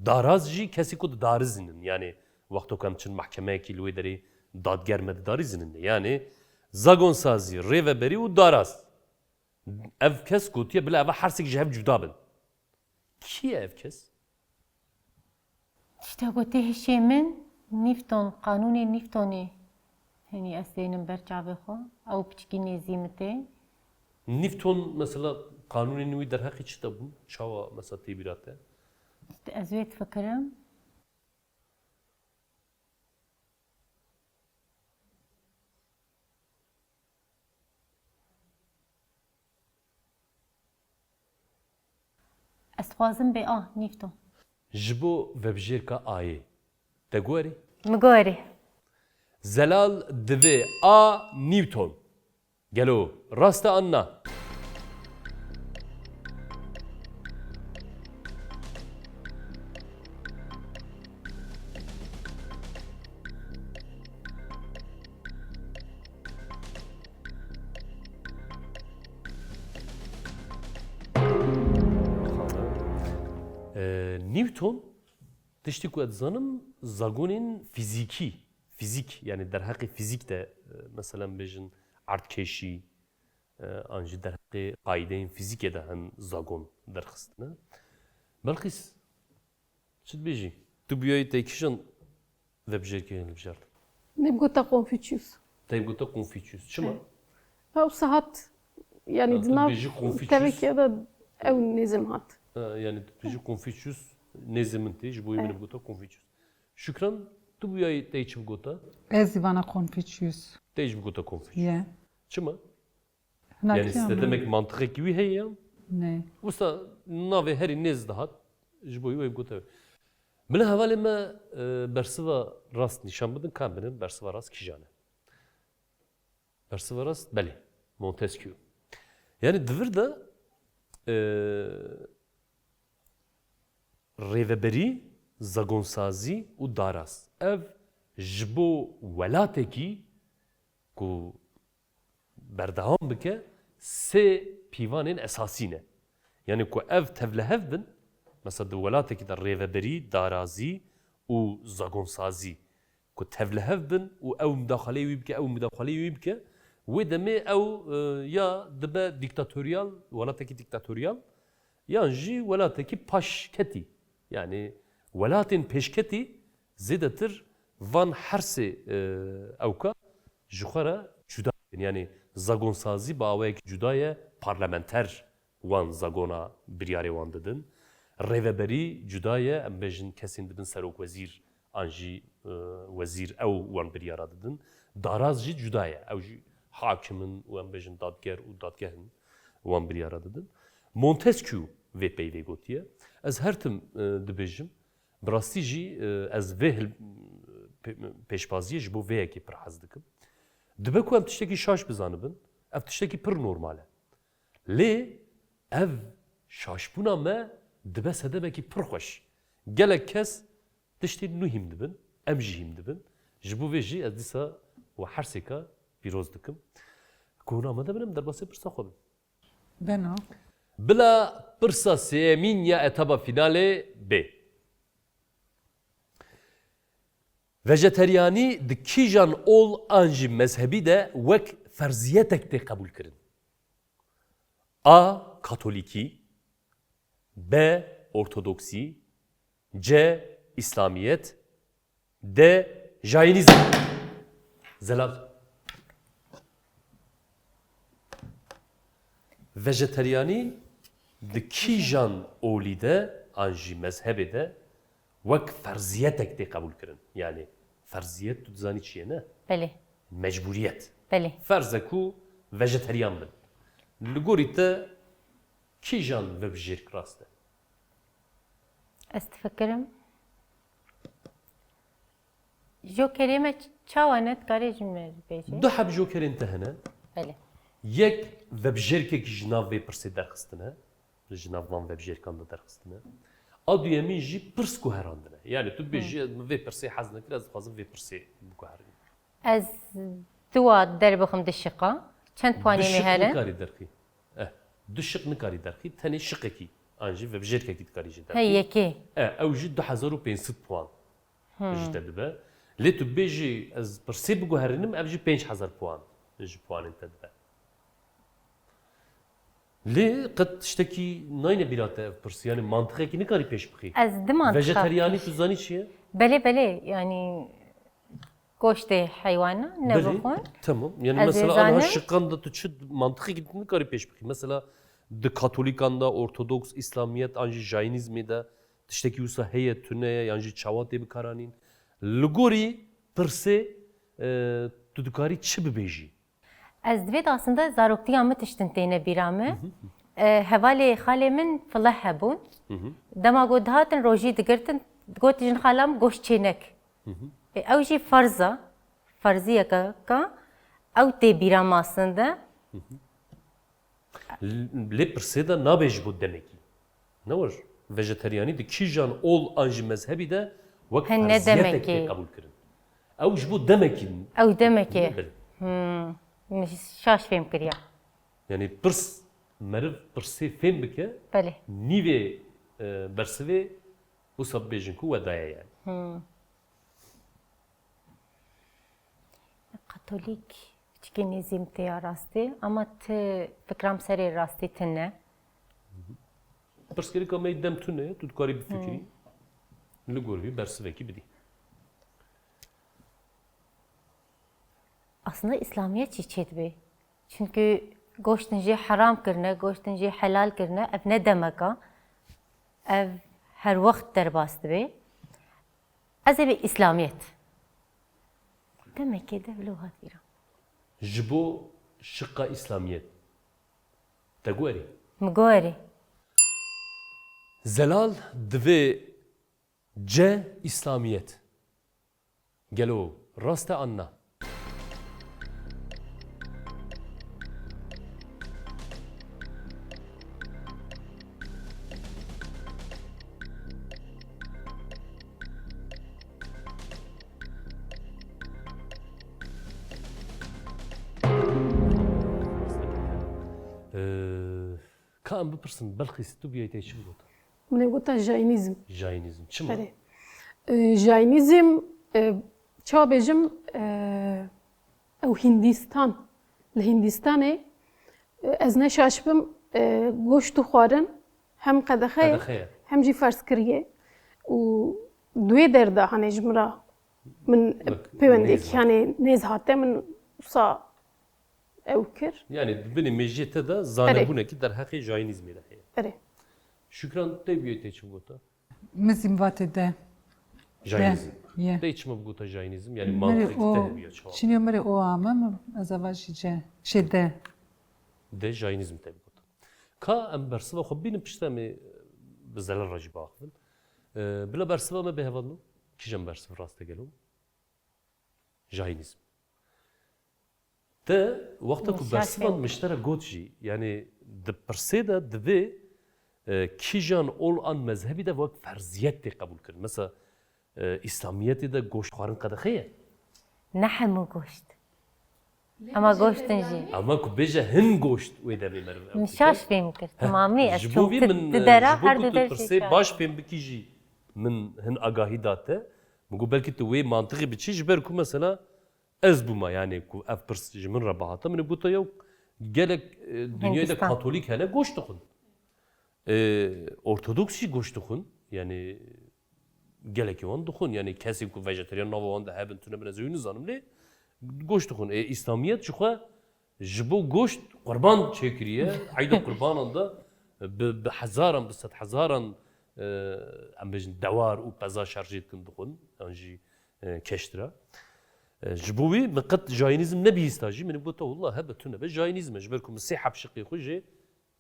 daraz jî kesên ku didarizînin. Yanî wexto ku em çin mehkemeyekî li wê derê dadger me didarizînin. Yanî zagonsazî, rêveberî û daraz. Ev kes gotiye bila eva her sêk ji hev cuda bin. Kî ye ev kes? Tişta ku tê hişê min, Nîfton, qanûnê Nîftonê. Henî ez tênim ber çavê xwe. Ew piçkî nêzî min tê. Nîfton, mesela, qanûnên wî derheqê çi de bûn? Çawa, mesela, tê bîra te? Ez wê difikirim. Ez dixwazim bê A, Newton. Ji bo vebijêrka Ayê, te guherî? Min guherî. Zelal divê A, Newton. Gelo rast e an na? Ee, Newton, tiştî ku ez dizanim, zagonên fîzîkî, fîzîk, yani derheqê fîzîk de, e, mesela bêjin erdkêşî, e, an jî derheqê qaîdeyên fîzîkê de hin zagon derxistine. Belqîs, çi dibêjî? Tu bûyayî te kîjan vebijêrkê hilbijartin? Min ê bigota Confucius. Te bigota Confucius. Çima? Ew sahat, yani di nav tevekê de ew nêzim hat. Ha, yani tu dibêjî Confucius nêzê min tê, ji bo wê min ê bigota Confucius. Şükran, tu bûyayî te çi bigota? Ez jî vana Confucius. Te jî bigota Confucius. Ye. Çima? Hinekî. Yani site demek mantiqekî wî heye ya? Ne. Wisa navê herî nêz dihat, ji bo wê bigota. Bila hevalê me, e, bersiva rast nîşan bidin, ka em binin bersiva rast kîjan e? Bersiva rast, belê, Montesquieu. Yani di vir de, e, rêveberî, zagonsazî û daraz. Ev ji bo welatekî ku berdewam bike, sê pîvanên esasî ne. Yani ku ev tevlihev bin, mesela di welatekî de rêveberî, darazî û zagonsazî ku tevlihev bin û ew mudaxaleyê wî bike, ew mudaxaleyê wî bike, wê demê ew, e, ya dibe dîktatoryal, welatekî dîktatoryal, yan jî welatekî paşketî. Yani welatên pêşketî zêdetir van her sê, e, ewka ji xwe re cuda dikin. Yani zagonsazî bi awayekî cuda ye, parlamenter wan zagona biryarê wan didin. Rêveberî cuda ye, em bêjin kesên dibin serokwezîr an jî, e, wezîr ew wan biryara didin. Daraz jî cuda ye, ew jî hakim in û em bêjin dadger û dadgeh in wan biryara didin. Montesquieu vê peyvê gotiye. Ez her tim, e, dibêjim, bi rastî jî, e, ez vê hil-, pê-, pêşbaziyê ji bo vê yekê pir hez dikim. Dibe ku em tiştekî şaş bizanibin, ev tiştekî pir normal e. Lê ev şaşbûna me dibe sedemekî pir xweş. Gelek kes tiştên nû hîm dibin, em jî hîm dibin. Ji bo vê jî ez dîsa we her sêka pîroz dikim. Ku hûn amade bin, em derbasê pirsa xwe bin. Bena. Bila pirsa sêyemîn ya etaba fînalê bê. Vejeteryanî di kîjan ol an jî mezhebî de wek ferziyetek tê qebûlkirin? A. Katolîkî. B. Ortodoksî. C. Îslamiyet. D. Jainîzm. Zelal. Vejeteryanî di kîjan olî de an jî mezhebê de wek ferziyetek tê qebûl kirin? Yani ferziyet tu dizanî çi ye, ne? Belê. Mecburiyet. Belê. Ferz e ku vejeteryan bin. Li gorî te kîjan vebijêrk rast e? Ez difikirim. Jokerê me ç-, çawa ne, dikarê ji me bêjî? Du heb jokerên te hene. Belê. Yek vebijêrkekî ji nav vê pirsê derxistine. Ji nav van vebijêrkan de derxistine. A duyemîn jî pirs guherandine. Yani tu bêjî, Hmm. "Ez min vê pirsê hez nekir, ez dixwazim vê pirsê biguherînim." Ez dua derbixim di şiqa. Çend puanê Du me şiq herin? Nikarî derxî. Eh, du şiq nikarî derxî. Tenê şiqekî. An jî vebijêrkekî dikarî jî derxî. He, yekê. Eh, ew jî du hezar û pênc sed puan Hmm. ji te dibe. Lê tu bêjî, "Ez pirsê biguherînim", ev jî pênc hezar puan ji puanên te dibe. Lê qet tiştekî nayne bîra te ev pirsî, yanî mantiqekî nikarî pêş bixî. Ez di mantiqa Vejeteryanî pêş tu zanî çi ye? Belê, belê, yanî goştê heywana ne Belê, bixwin. Tamam. Yanî Ez mesela ê anha zanim. şiqan de tu çi mantiqekî tu nikarî pêş bixî. Mesela di katolîkan de, ortodoks, îslamiyet an jî jainîzmê de tiştekî wisa heye, tune ye, yan jî çawa tê bikaranîn. Li gorî pirsê, e, tu dikarî çi bibêjî? Ez divê de aslında zaroktiya min tiştin têne bîra min. Hı hı. E, hevalê xalê min fileh hebûn. Hı hı. Dema ku dihatin rojî digirtin, digot jin xala min goşt çênek. Hı hı. E, ew jî ferz e, ferziyeke ka ew tê bîra min aslında. Hı hı. L-, lê pirsê de nabe ji bo demekî. Ne wir, vejeteryanî di kîjan ol an jî mezhebî de wek He, ne ferziyeteke demekî. qebûl kirin. Ew ji bo demekî. Ew demekî. Bil. Hmm. Min şaş fêm kiriya. Yani pirs, meriv pirsê fêm bike, Belê. nîvê, e, bersivê wisa bibêjin ku we daye yani. Hmm. Katolîk piçikê nêzî min tê ya rastî, ama ti fikra min serê rastî tune. Pirsgirêka me yê dem tune ye, tu dikarî bifikirî. Hmm. Li gor vî bersivekî bidî. Aslında îslamiyet jî çêdibe. Çünkü goştin jê heram kirine, goştin jê helal kirine, ev ne demeka. Ev her wext derbas dibe. Ez ê bê îslamiyet. Demekê de vilo hat bîra. Ji bo şiqa îslamiyet. Te guherî? Min guherî. Zelal divê C. Îslamiyet. Gelo rast e an na? Ee, ka em bipirsin, Belqîs, tu biyayî te çi bigota? Min ê gota Jaînîzm. Jaînîzm. Çima? Erê. E, Jaînîzm, e, çawa bêjim, e, ew Hindîstan. Li Hindîstanê, e, ez ne şaş bim, e, goşt û xwarin hem qedexe ye, Qedexe ye. Hem jî ferz kiriye. Û di wê derda, hanê ji min re min Bak, pêwendiyekî, nêz hat. Hanê nêz hate min wisa ew kir. Yani di binê mêjiyê te de Erê. Zanebûnekî derheqê Jaînîzmê de heye. Erê. Şükran, te biyê te çi bigota? Min zî vatê de. Jaînîzm. De, ye. Te çima bigota Jaînîzm? Yani Min rê mantixekî o, te hebiya çawa? Çinyo min rê o ame, min ez ava jî ce. Şey de. De Jaînîzm te bigota. Ka em bersiva xwe bînin piştre em ê bi zelal re jî biaxivin. Ee, bila bersiva me bê hevalno. Kîjan bersiv rast e gelo? Jaînîzm. Te wexta ku Nîşa bersivan şên. Min ji te re got jî, yani di pirsê de divê, e, kîjan ol an mezhebî de wek ferziyet tê qebûl kirin. Mesela, e, Îslamiyetê de goşt xwarin qedexe ye? Ne hemû goşt. Ama goştin jî. Ama ku bêje hin goşt wê demê meriv ew Min dike. Şaş fêm kir. Heh, Temamî ez ji çûm bo vî ti, min, ti e, dera ji bo her ku du tu der jî pirsê şaş. Baş fêm bikî jî min hin agahî da te. Min got belkî tu wê mantixê biçî ji ber ku mesela ez bûma, yani ku ev pirs ji min re bihata, min ê gota yew gelek, e, dinyayê de Hindistan. Katolîk hene goşt dixwin. E, Ortodoks jî goşt dixwin. Yani gelekî wan dixwin. Yani kesên ku vejeteryan nava wan de hebin tune bin ez wî nizanim lê goşt dixwin. E, Îslamiyet ji xwe ji bo goşt qurban çêkiriye. Eyda qurbanan de bi, bi hezaran, bi sed hezaran, e, em bêjin dewar û peza şerjê dikin dixwin. Yan jî, e, keştira. E, ji bo wî min qet Jaînîzm nebihîsta jî. Min got, "Wallah hebe tune be Jaînîzm e." Ji ber ku min sê heb şiqê xwe jê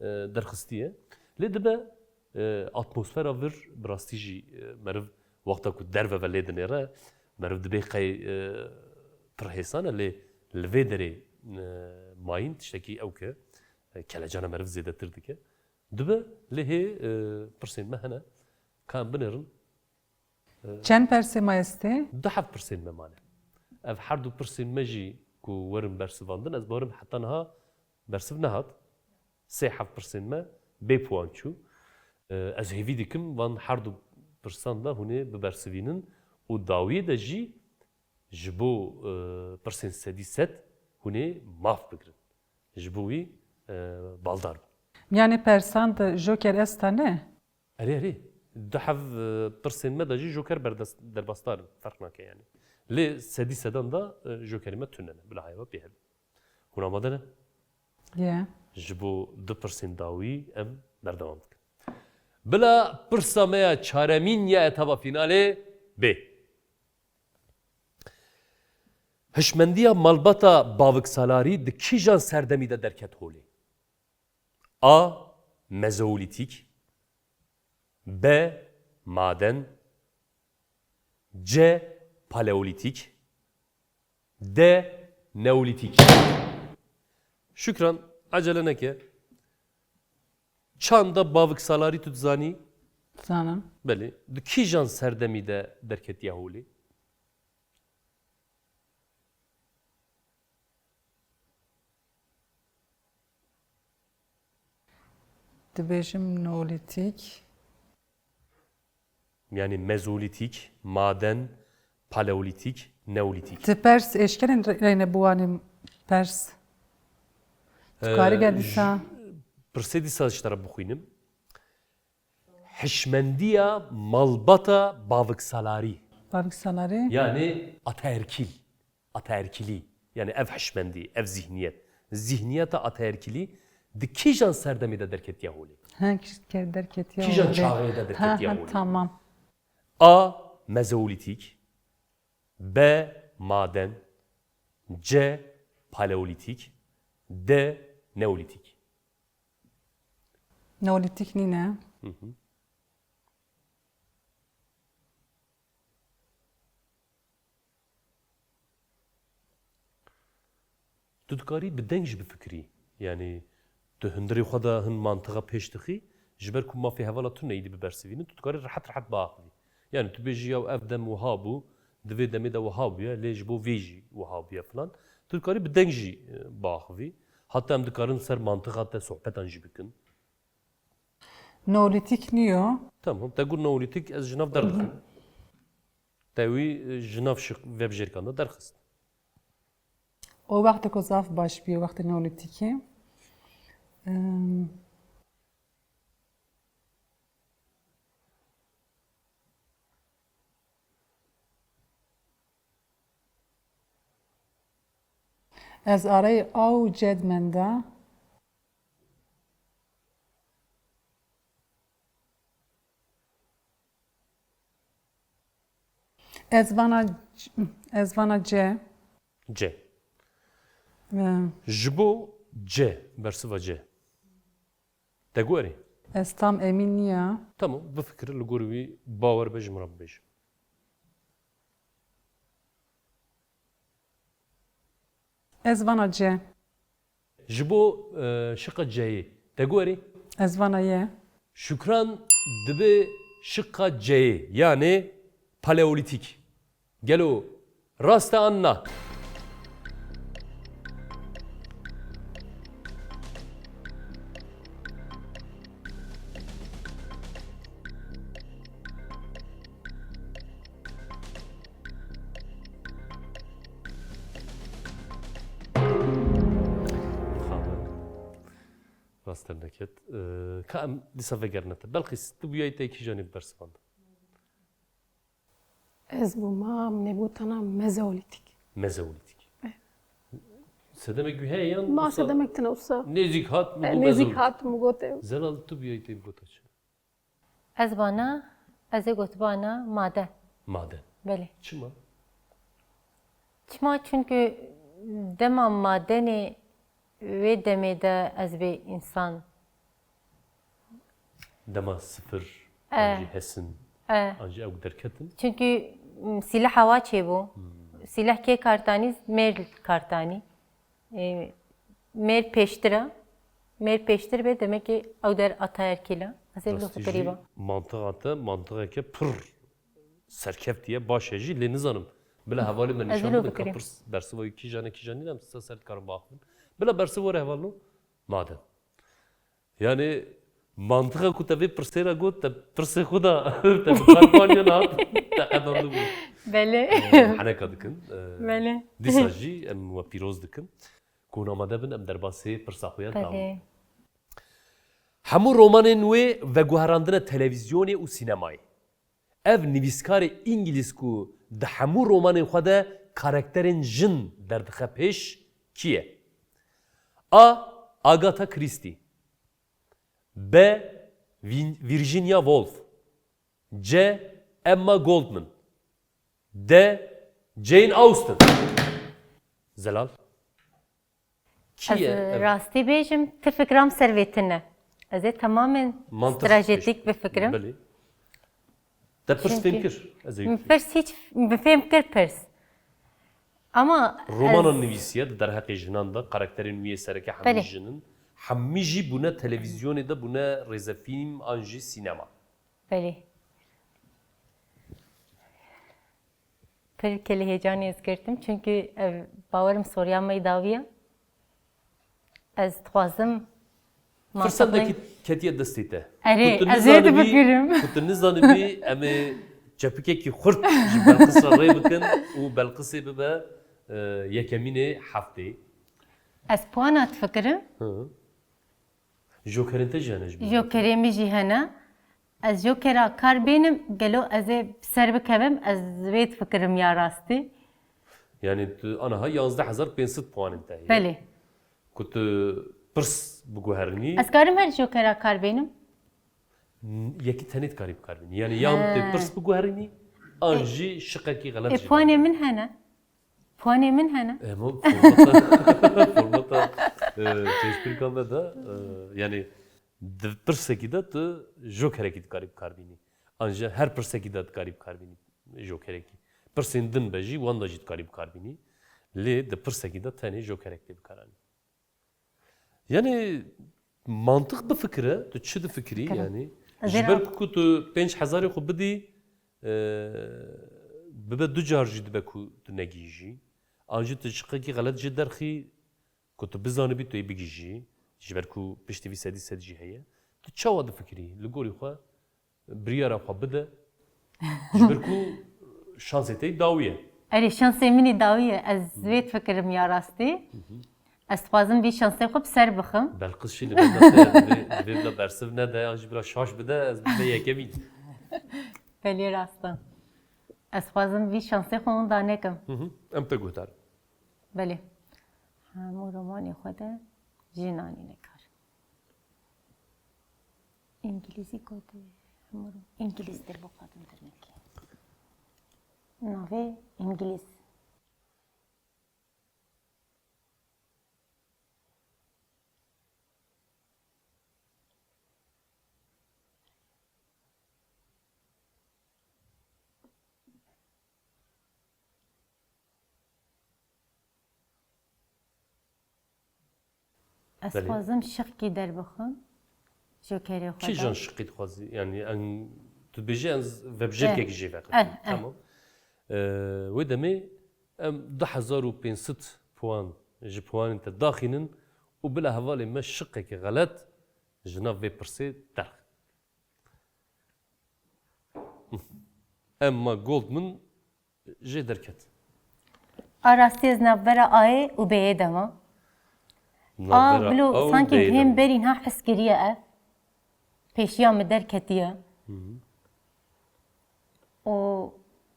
e, derxistiye. Lê dibe, e, atmosfera vir bi rastî jî, e, meriv wexta ku derve ve lê dinêre, meriv dibê qey, e, pir hêsan e, lê li vê derê, e, mayîn tiştekî ew ke, e, kelecana meriv zêdetir dike. Dibe, lê hê, e, pirsên me hene, ka em binêrin, Çend persê me estê? Du heb pirsên me mane. Ev her du pirsên me jî ku werin bersivandin, ez bawerim heta niha bersiv nehat. Sê heb pirsên me bê puan çû. Ez hêvî dikim van her du pirsan de hûn ê bibersivînin û dawiyê de jî ji bo, e, pirsên sedî sed hûn ê maf bigirin. Ji bo wî, e, baldar bû. Yanî persan de joker esta ne? Erê, erê. Du heb, e, pirsên me de jî joker berdes-, derbasdar in. Ferq nake yani. Lê sedî sedan de, e, jokerê me tune ne. Bila heye we pê hebe. Hûn amade ne? Ye. Ji bo du pirsên dawî em berdewam dikin. Bila pirsa me ya çaremîn ya etaba fînalê bê. Hişmendiya malbata Bavik Salarî di kîjan serdemî de derket holê? A. Mezoolîtîk. B. Maden. C. Paleolîtîk. D. Neolîtîk. Şükran, ecele neke. Çanda Bavik Salarî tu dizanî? Dizanim. Belê. Di kîjan serdemî de derketiye holê? Dibêjim Neolîtîk. Yani Mezolîtîk, Maden, Paleolîtîk, Neolîtîk. Ti pers eşkerin re-, reyne biwanîm pers. Ee, Tu karî gel dîsa. j-, pirsê dîsa ji te re bixwînim. Hişmendiya malbata Bavik Salarî. Bavik Salarî? Yani ataerkîl. Ataerkilî, yani ev hişmendî, ev zihniyet. Zihniyeta ataerkilî di kîjan serdemê de derketiye holê? Ha, kî-, ke-, derketiye Kîjan holê. Çaxê de Ha, derketiye ha, holê? Tamam. A. Mezoolîtîk. B. Maden. C. Paleolîtîk. D. Neolîtîk. Neolîtîk nîne. Hı hı. Tu dikarî bi deng jî bifikirî. Yanî tu hundirê xwe de hin mantiqa pêş dixî, ji ber ku mafê hevala tu neyî dî bibersivînin, tu dikarî rehet rehet biaxivî. Yanî tu bêjî ya ev dem wiha bû, di vê demê de wiha bûye, lê ji bo vê jî wiha bûye filan. Tu dikarî bi deng jî, e, biaxivî. Heta em dikarin ser mantiqa te sohbetan jî bikin. Neolîtîk niyo. Tamam, te got Neolîtîk, ez ji nav derdixim. Te wî, e, ji nav şi-, vebjêrikan de derxist. O wextê ku zaf baş bûye, wextê Neolîtîkê. Em, Ez arayê A û C dimenda. Ez vana C, ez vana C. C. Ve Ji bo C, bersiva C. Te got erê? Ez tam emîn niya. Tamam, bifikir, li gor wî bawer be, ji min re bibêje. Ez vana C. Ji bo, e, şiqa C'yê. Te got erê? Ez vana ye. Şükran dibe şiqa C'yê, yanê paleolîtîk. Gelo rast e an na? Xabe. Rast derneket. Ee, ka em dîsa vegerine te. Belqîs, tu bûyayî te kîjanê bersivand? Ez bûma, min ê bigotana mezeolîtîk. Mezeolîtîk. Eh. Sedemek wî heye yan Ma wisa sedemek tine wisa. Nêzîk hat, min Eh, got nêzîk mezeolîtîk. Hat, min got ew. Zelal, tu bûyayî te bigota çi? Ez vana, ez ê gotibana maden. Maden. Belê. Çima? Çima? Çünkü dema madenê wê demê de ez bê insan. Dema sifir, Eh. an jî hesin, Eh. an jî ew derketin. Çünkü, m, sîleh hewa çêbû. Hmm. Sîleh kê kartanî, mêr kartanî. E, mêr pêştir e. Mêr pêştir be, demek ki ew der ataerkîl e. Ez ê Rastî fikirî jî ba. Mantiqa te, mantiqeke pir serkevtî ye, baş e jî, lê nizanim. Bila hevalê me Ez nîşan ê bidin, ka fikirî. Pirs bersiva wî kîjan e, kîjan nîne, em dîsa ser dikarin biaxivin. Bila bersiva were hevalno, maden. Yani, mantiqa ku te vê pirsê re got, te pirsê xwe da, te bi kar xwe aniye nehat, te qebandibû. Belê. Ee, heneka dikin. Ee, Belê. Dîsa jî em we pîroz dikin. Ku hûn amade bin, em derbasê pirsa xwe ya Belê. Tam. Hemû romanên wê veguherandine televîzyonê û sînemayê. Ev nivîskarê îngilîz ku di hemû romanên xwe de karakterên jin derdixe pêş kî ye? A. Agatha Christie. B. Vin-, Virginia Woolf. C. Emma Goldman. D. Jane Austen. Zelal. Kî Ez, ye e, ev? Rastî bêjim, ti fikram ser vê tune. Ez ê temamen Mantık strajetîk peş- bifikirim. Belê. Te pirs Çünkü fêm kir, ez ê min pirs hiç, min fêm kir pirs. Ama Romana ez nivîsiye, di derheqê jinan de, karakterên wî yê sereke hemî Belê. Jin in. Hemî jî bûne televîzyonê de, bûne rêzefîlm an jî sînema. Belê. Pir kelê heyecanê ez girtim, çünkü ev, bawerim soruya me dawî ye. Ez dixwazim Firsendekî mantiqlî- ketiye destê te. Erê, Ku tu ez ê nizanibî, difikirim. Ku tu nizanibî, em ê çepikekî xurt ji Belqis re rê bikin û Belqisê bibe, e, yekemînê heftê. Ez puana difikirim. Hı. Jokerên te jî hene ji bo. Jokerê min jî hene. Ez jokera kar bênim, gelo ez ê ser bikevim, ez vê difikirim ya rastî. Yani tu aniha yanzdeh hezar pênc sed puanên te heye. Belê. Ku tu pirs biguherînî. Ez karim her jokera kar bênim? N-, yekî tenê dikarî bikar bînî. Yani yan He. Tu pirs biguherînî, an E, jî şiqekî xelet e, jî puanê hene. Min hene. Puanê min hene. Hema formata, formata, e, pêşbirka me de, e, yani di pirsekî de tu jokerekî dikarî bikar bînî. An jî her pirsekî de dikarî bikar bînî jokerekî. Pirsên din be jî, wan de jî dikarî bikar bînî. Lê di pirsekî de tenê jokerek tê bikaranî. Yani mantiq bifikire, tu çi difikirî yani? Zira ji ber ku tu pênc hezarê xwe bidî, e, bibe du car jî dibe ku tu negihîjî. An jî tu şiqekî xelet jê derxî ku tu bizanibî tu yê bigihîjî. Ji ber ku piştî vî sedî sed jî heye. Tu çawa difikirî? Li gorî xwe biryara xwe bide. Ji ber ku şansê te dawî ye. Erê, şansê min î dawî ye. Ez vê difikirim ya rastî. Ez dixwazim vî şansê xwe bi ser bixim. Belqis jî li benda te divê, divê bila bersiv nede, yan jî bila şaş bide, ez bime yekemîn. Belê rast e. Ez dixwazim vî şansê xwe winda nekim. Hı hı. Em te guhdar. Belê. Hemû romanê xwe de jin anîne kar. Îngilîzî gote, hemû îngilîz dir bo qadintir nekî. Navê îngilîz. Ez Belê. Dixwazim şiqkî derbixim. Jokerê xwe Kîjan de. Şiqî dixwazî? Yani en, tu dibêjî ez vebjêrkekî Eh. Jê veqim. Eh, eh. Tamam. Ee, wê demê em du hezar û pênc sed puan ji puanên te daxînin û bila hevalê me şiqekî xelet ji nav vê pirsê derxin. Emma Goldman jê derket. A rastî ez navbera Ayê û Bêyê de me. A, bilo, sankî hêm berî niha hez kiriye ev. Pêşiya min derketiye. Hı hı. Û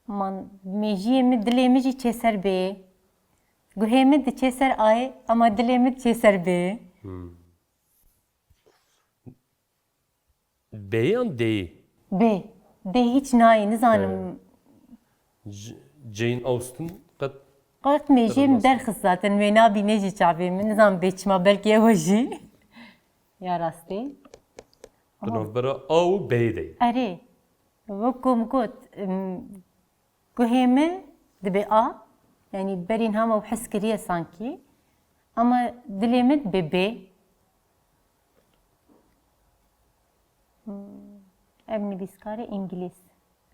man, mêjiyê min, dilê min jî çê ser Bêyê. Guhê min diçê ser Ayê, ama dilê min diçê ser Bêyê. Hı. Bê yan D'yê? Bê. Dê hiç nayê, nizanim. He. J-, Jane Austen qet Qet mêjê min derxist zaten, wê nabîne jî çavê min. Nizanim bê çima, belkî ew e jî. Ya rastî. Di navbera A û B'yê de ye. Erê. Wek ku min got, em, Guhê min dibe A, yanî berî niha me û hez kiriye sankî. Ama dilê min dibe B. Hmm, ev nivîskarê îngilîz.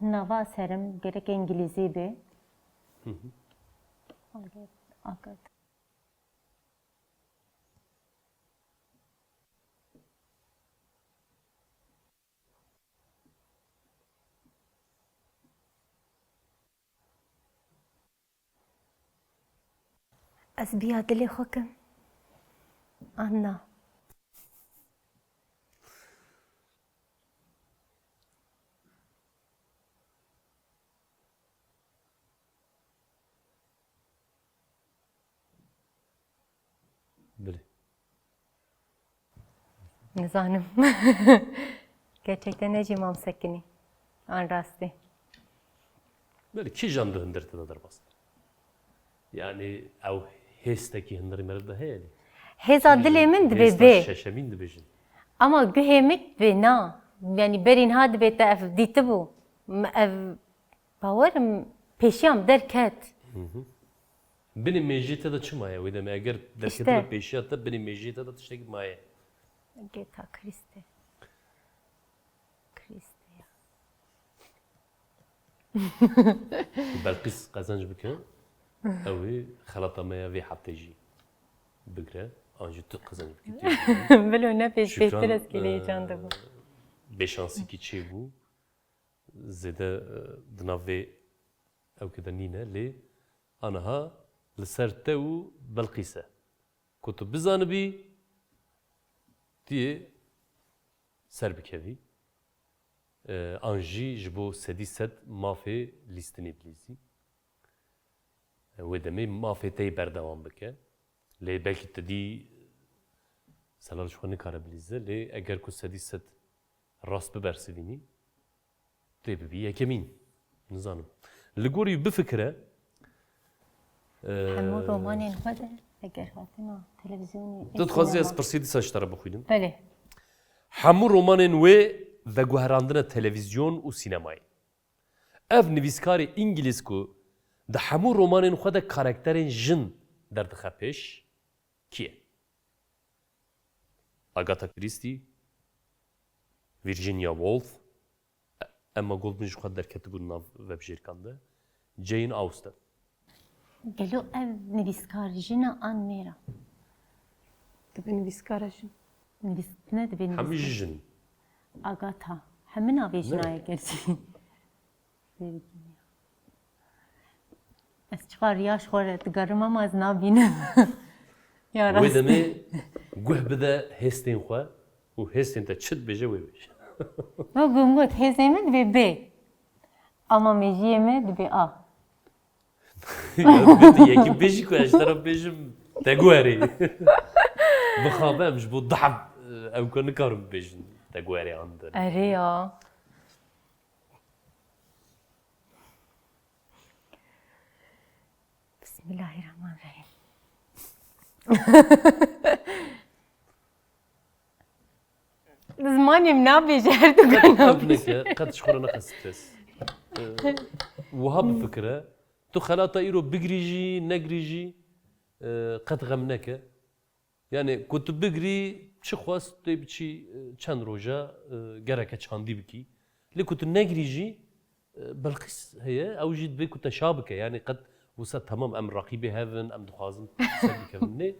Nava serim gerek îngilîzî be. Hı hı. Agat, Agat. Ez biya dilê xwe kim? An na? Bilê. Nizanim. Gerçekten ne cî mam sekinî. An rastî. Belê kîjan du hundir te de derbas? Yani ew hêstekî hundirî meriv de heye lê. Hêza dilê min dibê bê. Şeşemîn dibêjin. Ama guhê min dibê na. Yani berî niha dibê te ev dîtibû. M-, ev Bawerim pêşiya min derket. Hı hı. Binê mêjiyê te de çi maye wê demê? Eger derketibe pêşiya te, binê mêjiyê te de tiştekî maye. Geta Krîstê. Krîstê ya. Belqîs qezenc bike, ew ê xelata me ya vê heftê jî bigre. An jî tu qezenc bikî, tu yê bigre. Bilo ne pêş bêhtir ez kêliyê can dibû. Şükran, e, bêşansîkî çêbû. Zêde, e, di nav vê ewkê de nîne, lê aniha li ser te û Belqîs e. Ku tu bizanibî, tu yê ser bikevî, e, an jî ji bo sedî sed mafê lîstinê bilîzî. E, wê demê mafê te yê berdewam bike. Lê belkî tu dî Selal ji xwe nikare bilîze, lê eger ku sedî sed rast bibersivînî, tê bibî yekemîn. Nizanim. Li gorî bifikire, e, Hemû romanên xwe de eger hatina televîzyonê. Tu dixwazî ez pirsî dîsa ji te re bixwînim? Belê. Hemû romanên wê veguherandine televîzyon û sînemayê. Ev nivîskarê îngilîz ku Di hemû romanên xwe de karakterên jin derdixe pêş kî ye? Agatha Christie, Virginia Woolf, Emma Goldman ji xwe derketibû nav vebjêrikan de, Jane Austen. Gelo ev nivîskar jin e an mêr e? Dibe nivîskar e jin. Nivîs-, ne dibe nivîskar? Hemî jin. Agatha. Hemî navê jina ye gerçî. Virginia. Ez çiqa riya ji xwe re digerim ama ez nabînim. Ya Wê rast. demê guh bide hêstên xwe û hêstên te çi dibêje wê bêje. Wek min got, hêzê min dibê bê. Ama mêjiyê min dibê a. Ya dibê tu yekî bêjî ku ez ji te re bêjim te guherê. Bixabe em ji bo du heb, ew ku nikarin bêjin te guherê an de. Erê ya. Bismillahirrahmanirrahim. Zimanê min nabêje her du Qet gana ev bêje. neke, qet ji xwe re nexe stres. Ee, wiha bifikire, tu xelata îro bigirî jî, negirî jî, ee, qet xem neke. Yani ku tu bigirî, çi xwest tê biçî, e, çend roja, e, gereke çandî bikî. Lê ku tu negirî jî, e, Belqîs heye, ew jî dibê ku te şa bike. Yani qet wisa temam em raqîbê hev in, em dixwazin ser bikevin. Nê,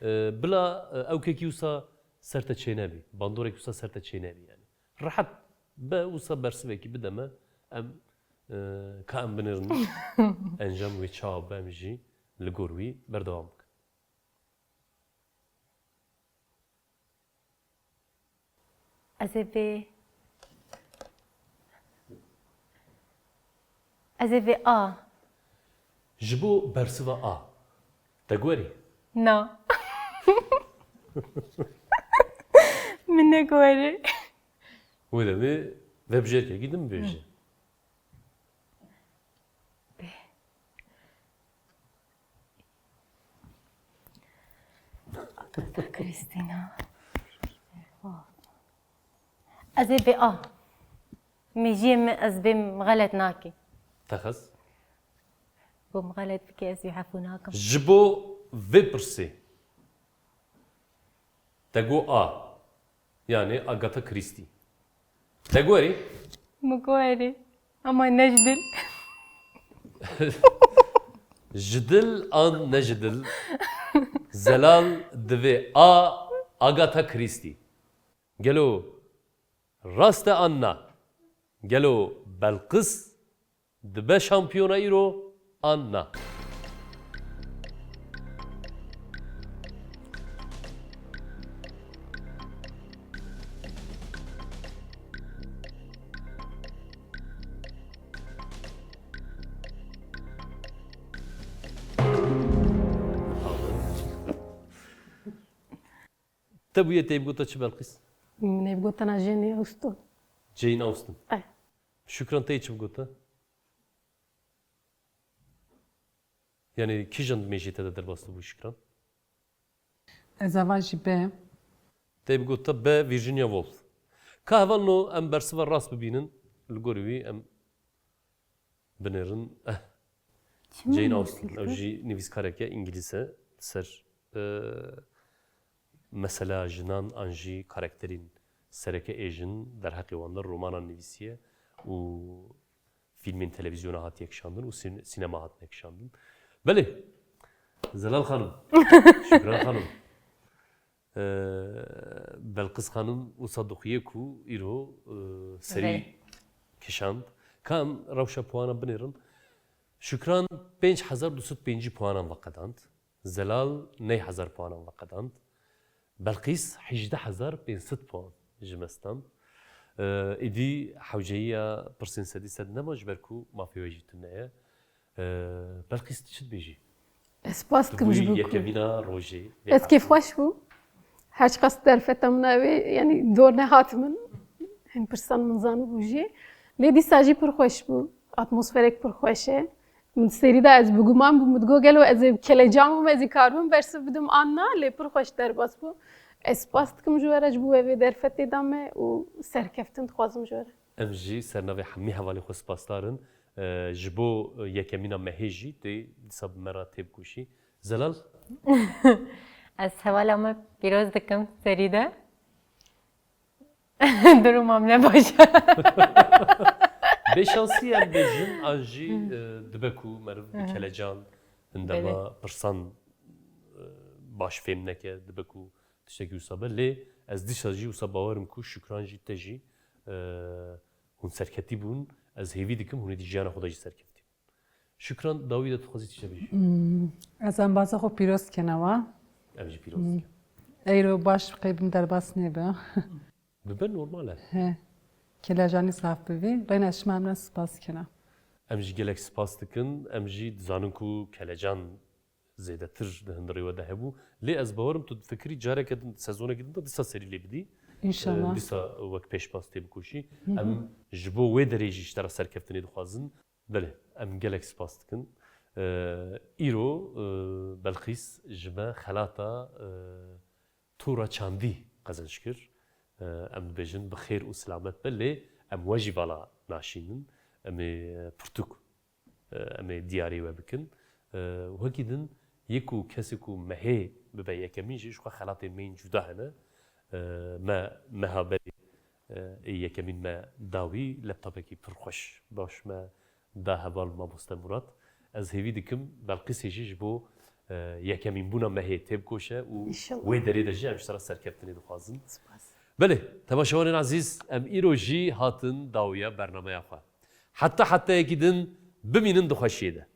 e, bila, e, ew kekî wisa ser te çênebî. Bandorek wisa ser te çênebî yani. Rehet be wisa bersivekî bide me, em, e, ka em binêrin encam wê çawa be, em jî li gor wî berdewam bikin. Ez ê vê, ez ê vê A. Ji bo bersiva A. Te guherî? Na. Min neguherî. Wê demê vebjêrkekî din bibêje. Bê. Agatha Christina. Ez ê vê A. Mêjiyê min ez vêm xelet nakê. Texez. Ku min xelet bike ez wî hefû nakim. Ji bo vê pirsê. Te got A, yani Agatha Christie. Te guherî? Min guherî. Ama ne ji dil. Ji dil an ne ji dil? Zelal divê A, Agatha Christie. Gelo rast e an na? Gelo Belqis dibe şampiyona îro an na? Te bûye tê bigota çi Belqîs? Min ê bigota na Jane Austen. Jane Austen. Ay. Şükran te yê çi bigota? Yani kîjan di mêjê te de derbas bû Şükran? Ez ava jî B. Te bigota B, Virginia Woolf. Ka hevalno em bersiva rast bibînin, li gorî wî em binêrin. Eh. Çima Jane Austen, ew jî nivîskareke îngilîz e. Ser, e, mesela jinan an jî karakterên sereke ê jin derheqê wan de romanan nivîsiye û fîlmên televîzyona hatiye kişandin û sîn-, sînema hatine kişandin. Belê, Zelal xanim, Şükran xanim, e, Belqis xanim wisa dixuye ku îro, e, serî Belê. kişand. Ka em rewşa puana binêrin. Şükran pênc hezar du sed pêncî puanan veqedand. Zelal neh hezar puanan veqedand. Belqîs hejdeh hezar pênc sed puan ji me stand. Ee, êdî hewceyiya pirsên sedî sed nema, ji ber ku mafê we jî tune ye. Ee, Belqîs, tu çi dibêjî? Ez spas dikim ji bo ku yekemîna rojê. Ez kêfxweş bûm. Her çiqas derfeta min ew ê, yanî dor nehat min. Hin pirsan min zanibû jî. Lê dîsa jî pir xweş bû. Atmosferek pir xweş e. Min di serî de ez bi guman bûm, min digot gelo ez ê bi kelecam bûm, ez ê karibim bersiv bidim an na, lê pir xweş derbas bû. Ez spas dikim ji we re ji bo wê vê derfetê da me û serkeftin dixwazim ji we re. Em jî ser navê hemî hevalên xwe spasdar in. E, ji bo, e, yekemîna mehê jî tê dîsa bi me re têbikoşî. Zelal? Ez hevala me pîroz dikim serî de. Durumam ne baş e. Bêşansî em bêjin, an jî, e, dibe ku meriv bi kelecan hindema pirsan, e, baş fêm neke, dibe ku tiştekî wisa be. Lê ez dîsa jî wisa bawer im ku Şukran jî te jî, e, hûn serketî bûn. Ez hêvî dikim hûn ê dî jiyana xwe de jî serkeftî bûn. Şukran, dawî de tu xwezî tişte bêjî? Ez embaza xwe pîroz dikena wa. Em jî pîroz dikin. Eyro baş qey bin derbas nebe. Bibe normal e. He. Kelecanî saf bivî. Reyna şima em re spas kena. Em jî gelek spas dikin. Em jî dizanin ku kelecan zêdetir di hundirê we de hebû. Lê ez bawer im tu fikirî careke din, sezonekî din de dîsa serî lê bidî. Înşallah. Dîsa wek pêşbas tê bikoşî. Em ji bo wê derê jî ji te re serkeftinê dixwazin. Belê, em gelek spas dikin. Îro, Belqîs ji me xelata tora çandî qezenc kir. Em dibêjin bi xêr û silamet be, lê em we jî vala naşînin. Em ê pirtûk, em ê diyarê we bikin. Wekî din, yê ku kesê ku mehê bibe yekemîn jî ji xwe xelatê meyîn cuda hene. Me meha berê ê yekemîn me da wî laptopekî pir xweş, baş me da heval mamoste Murat. Ez hêvî dikim Belqîsê jî ji bo, e, yekemînbûna mehê têbikoşe û wê derê de jî em ji te re serkeftinê dixwazin. Belê, temaşevanên ezîz, em îro jî hatin dawiya bernameya xwe. Heta hetayekî din bimînin di xweşiyê de.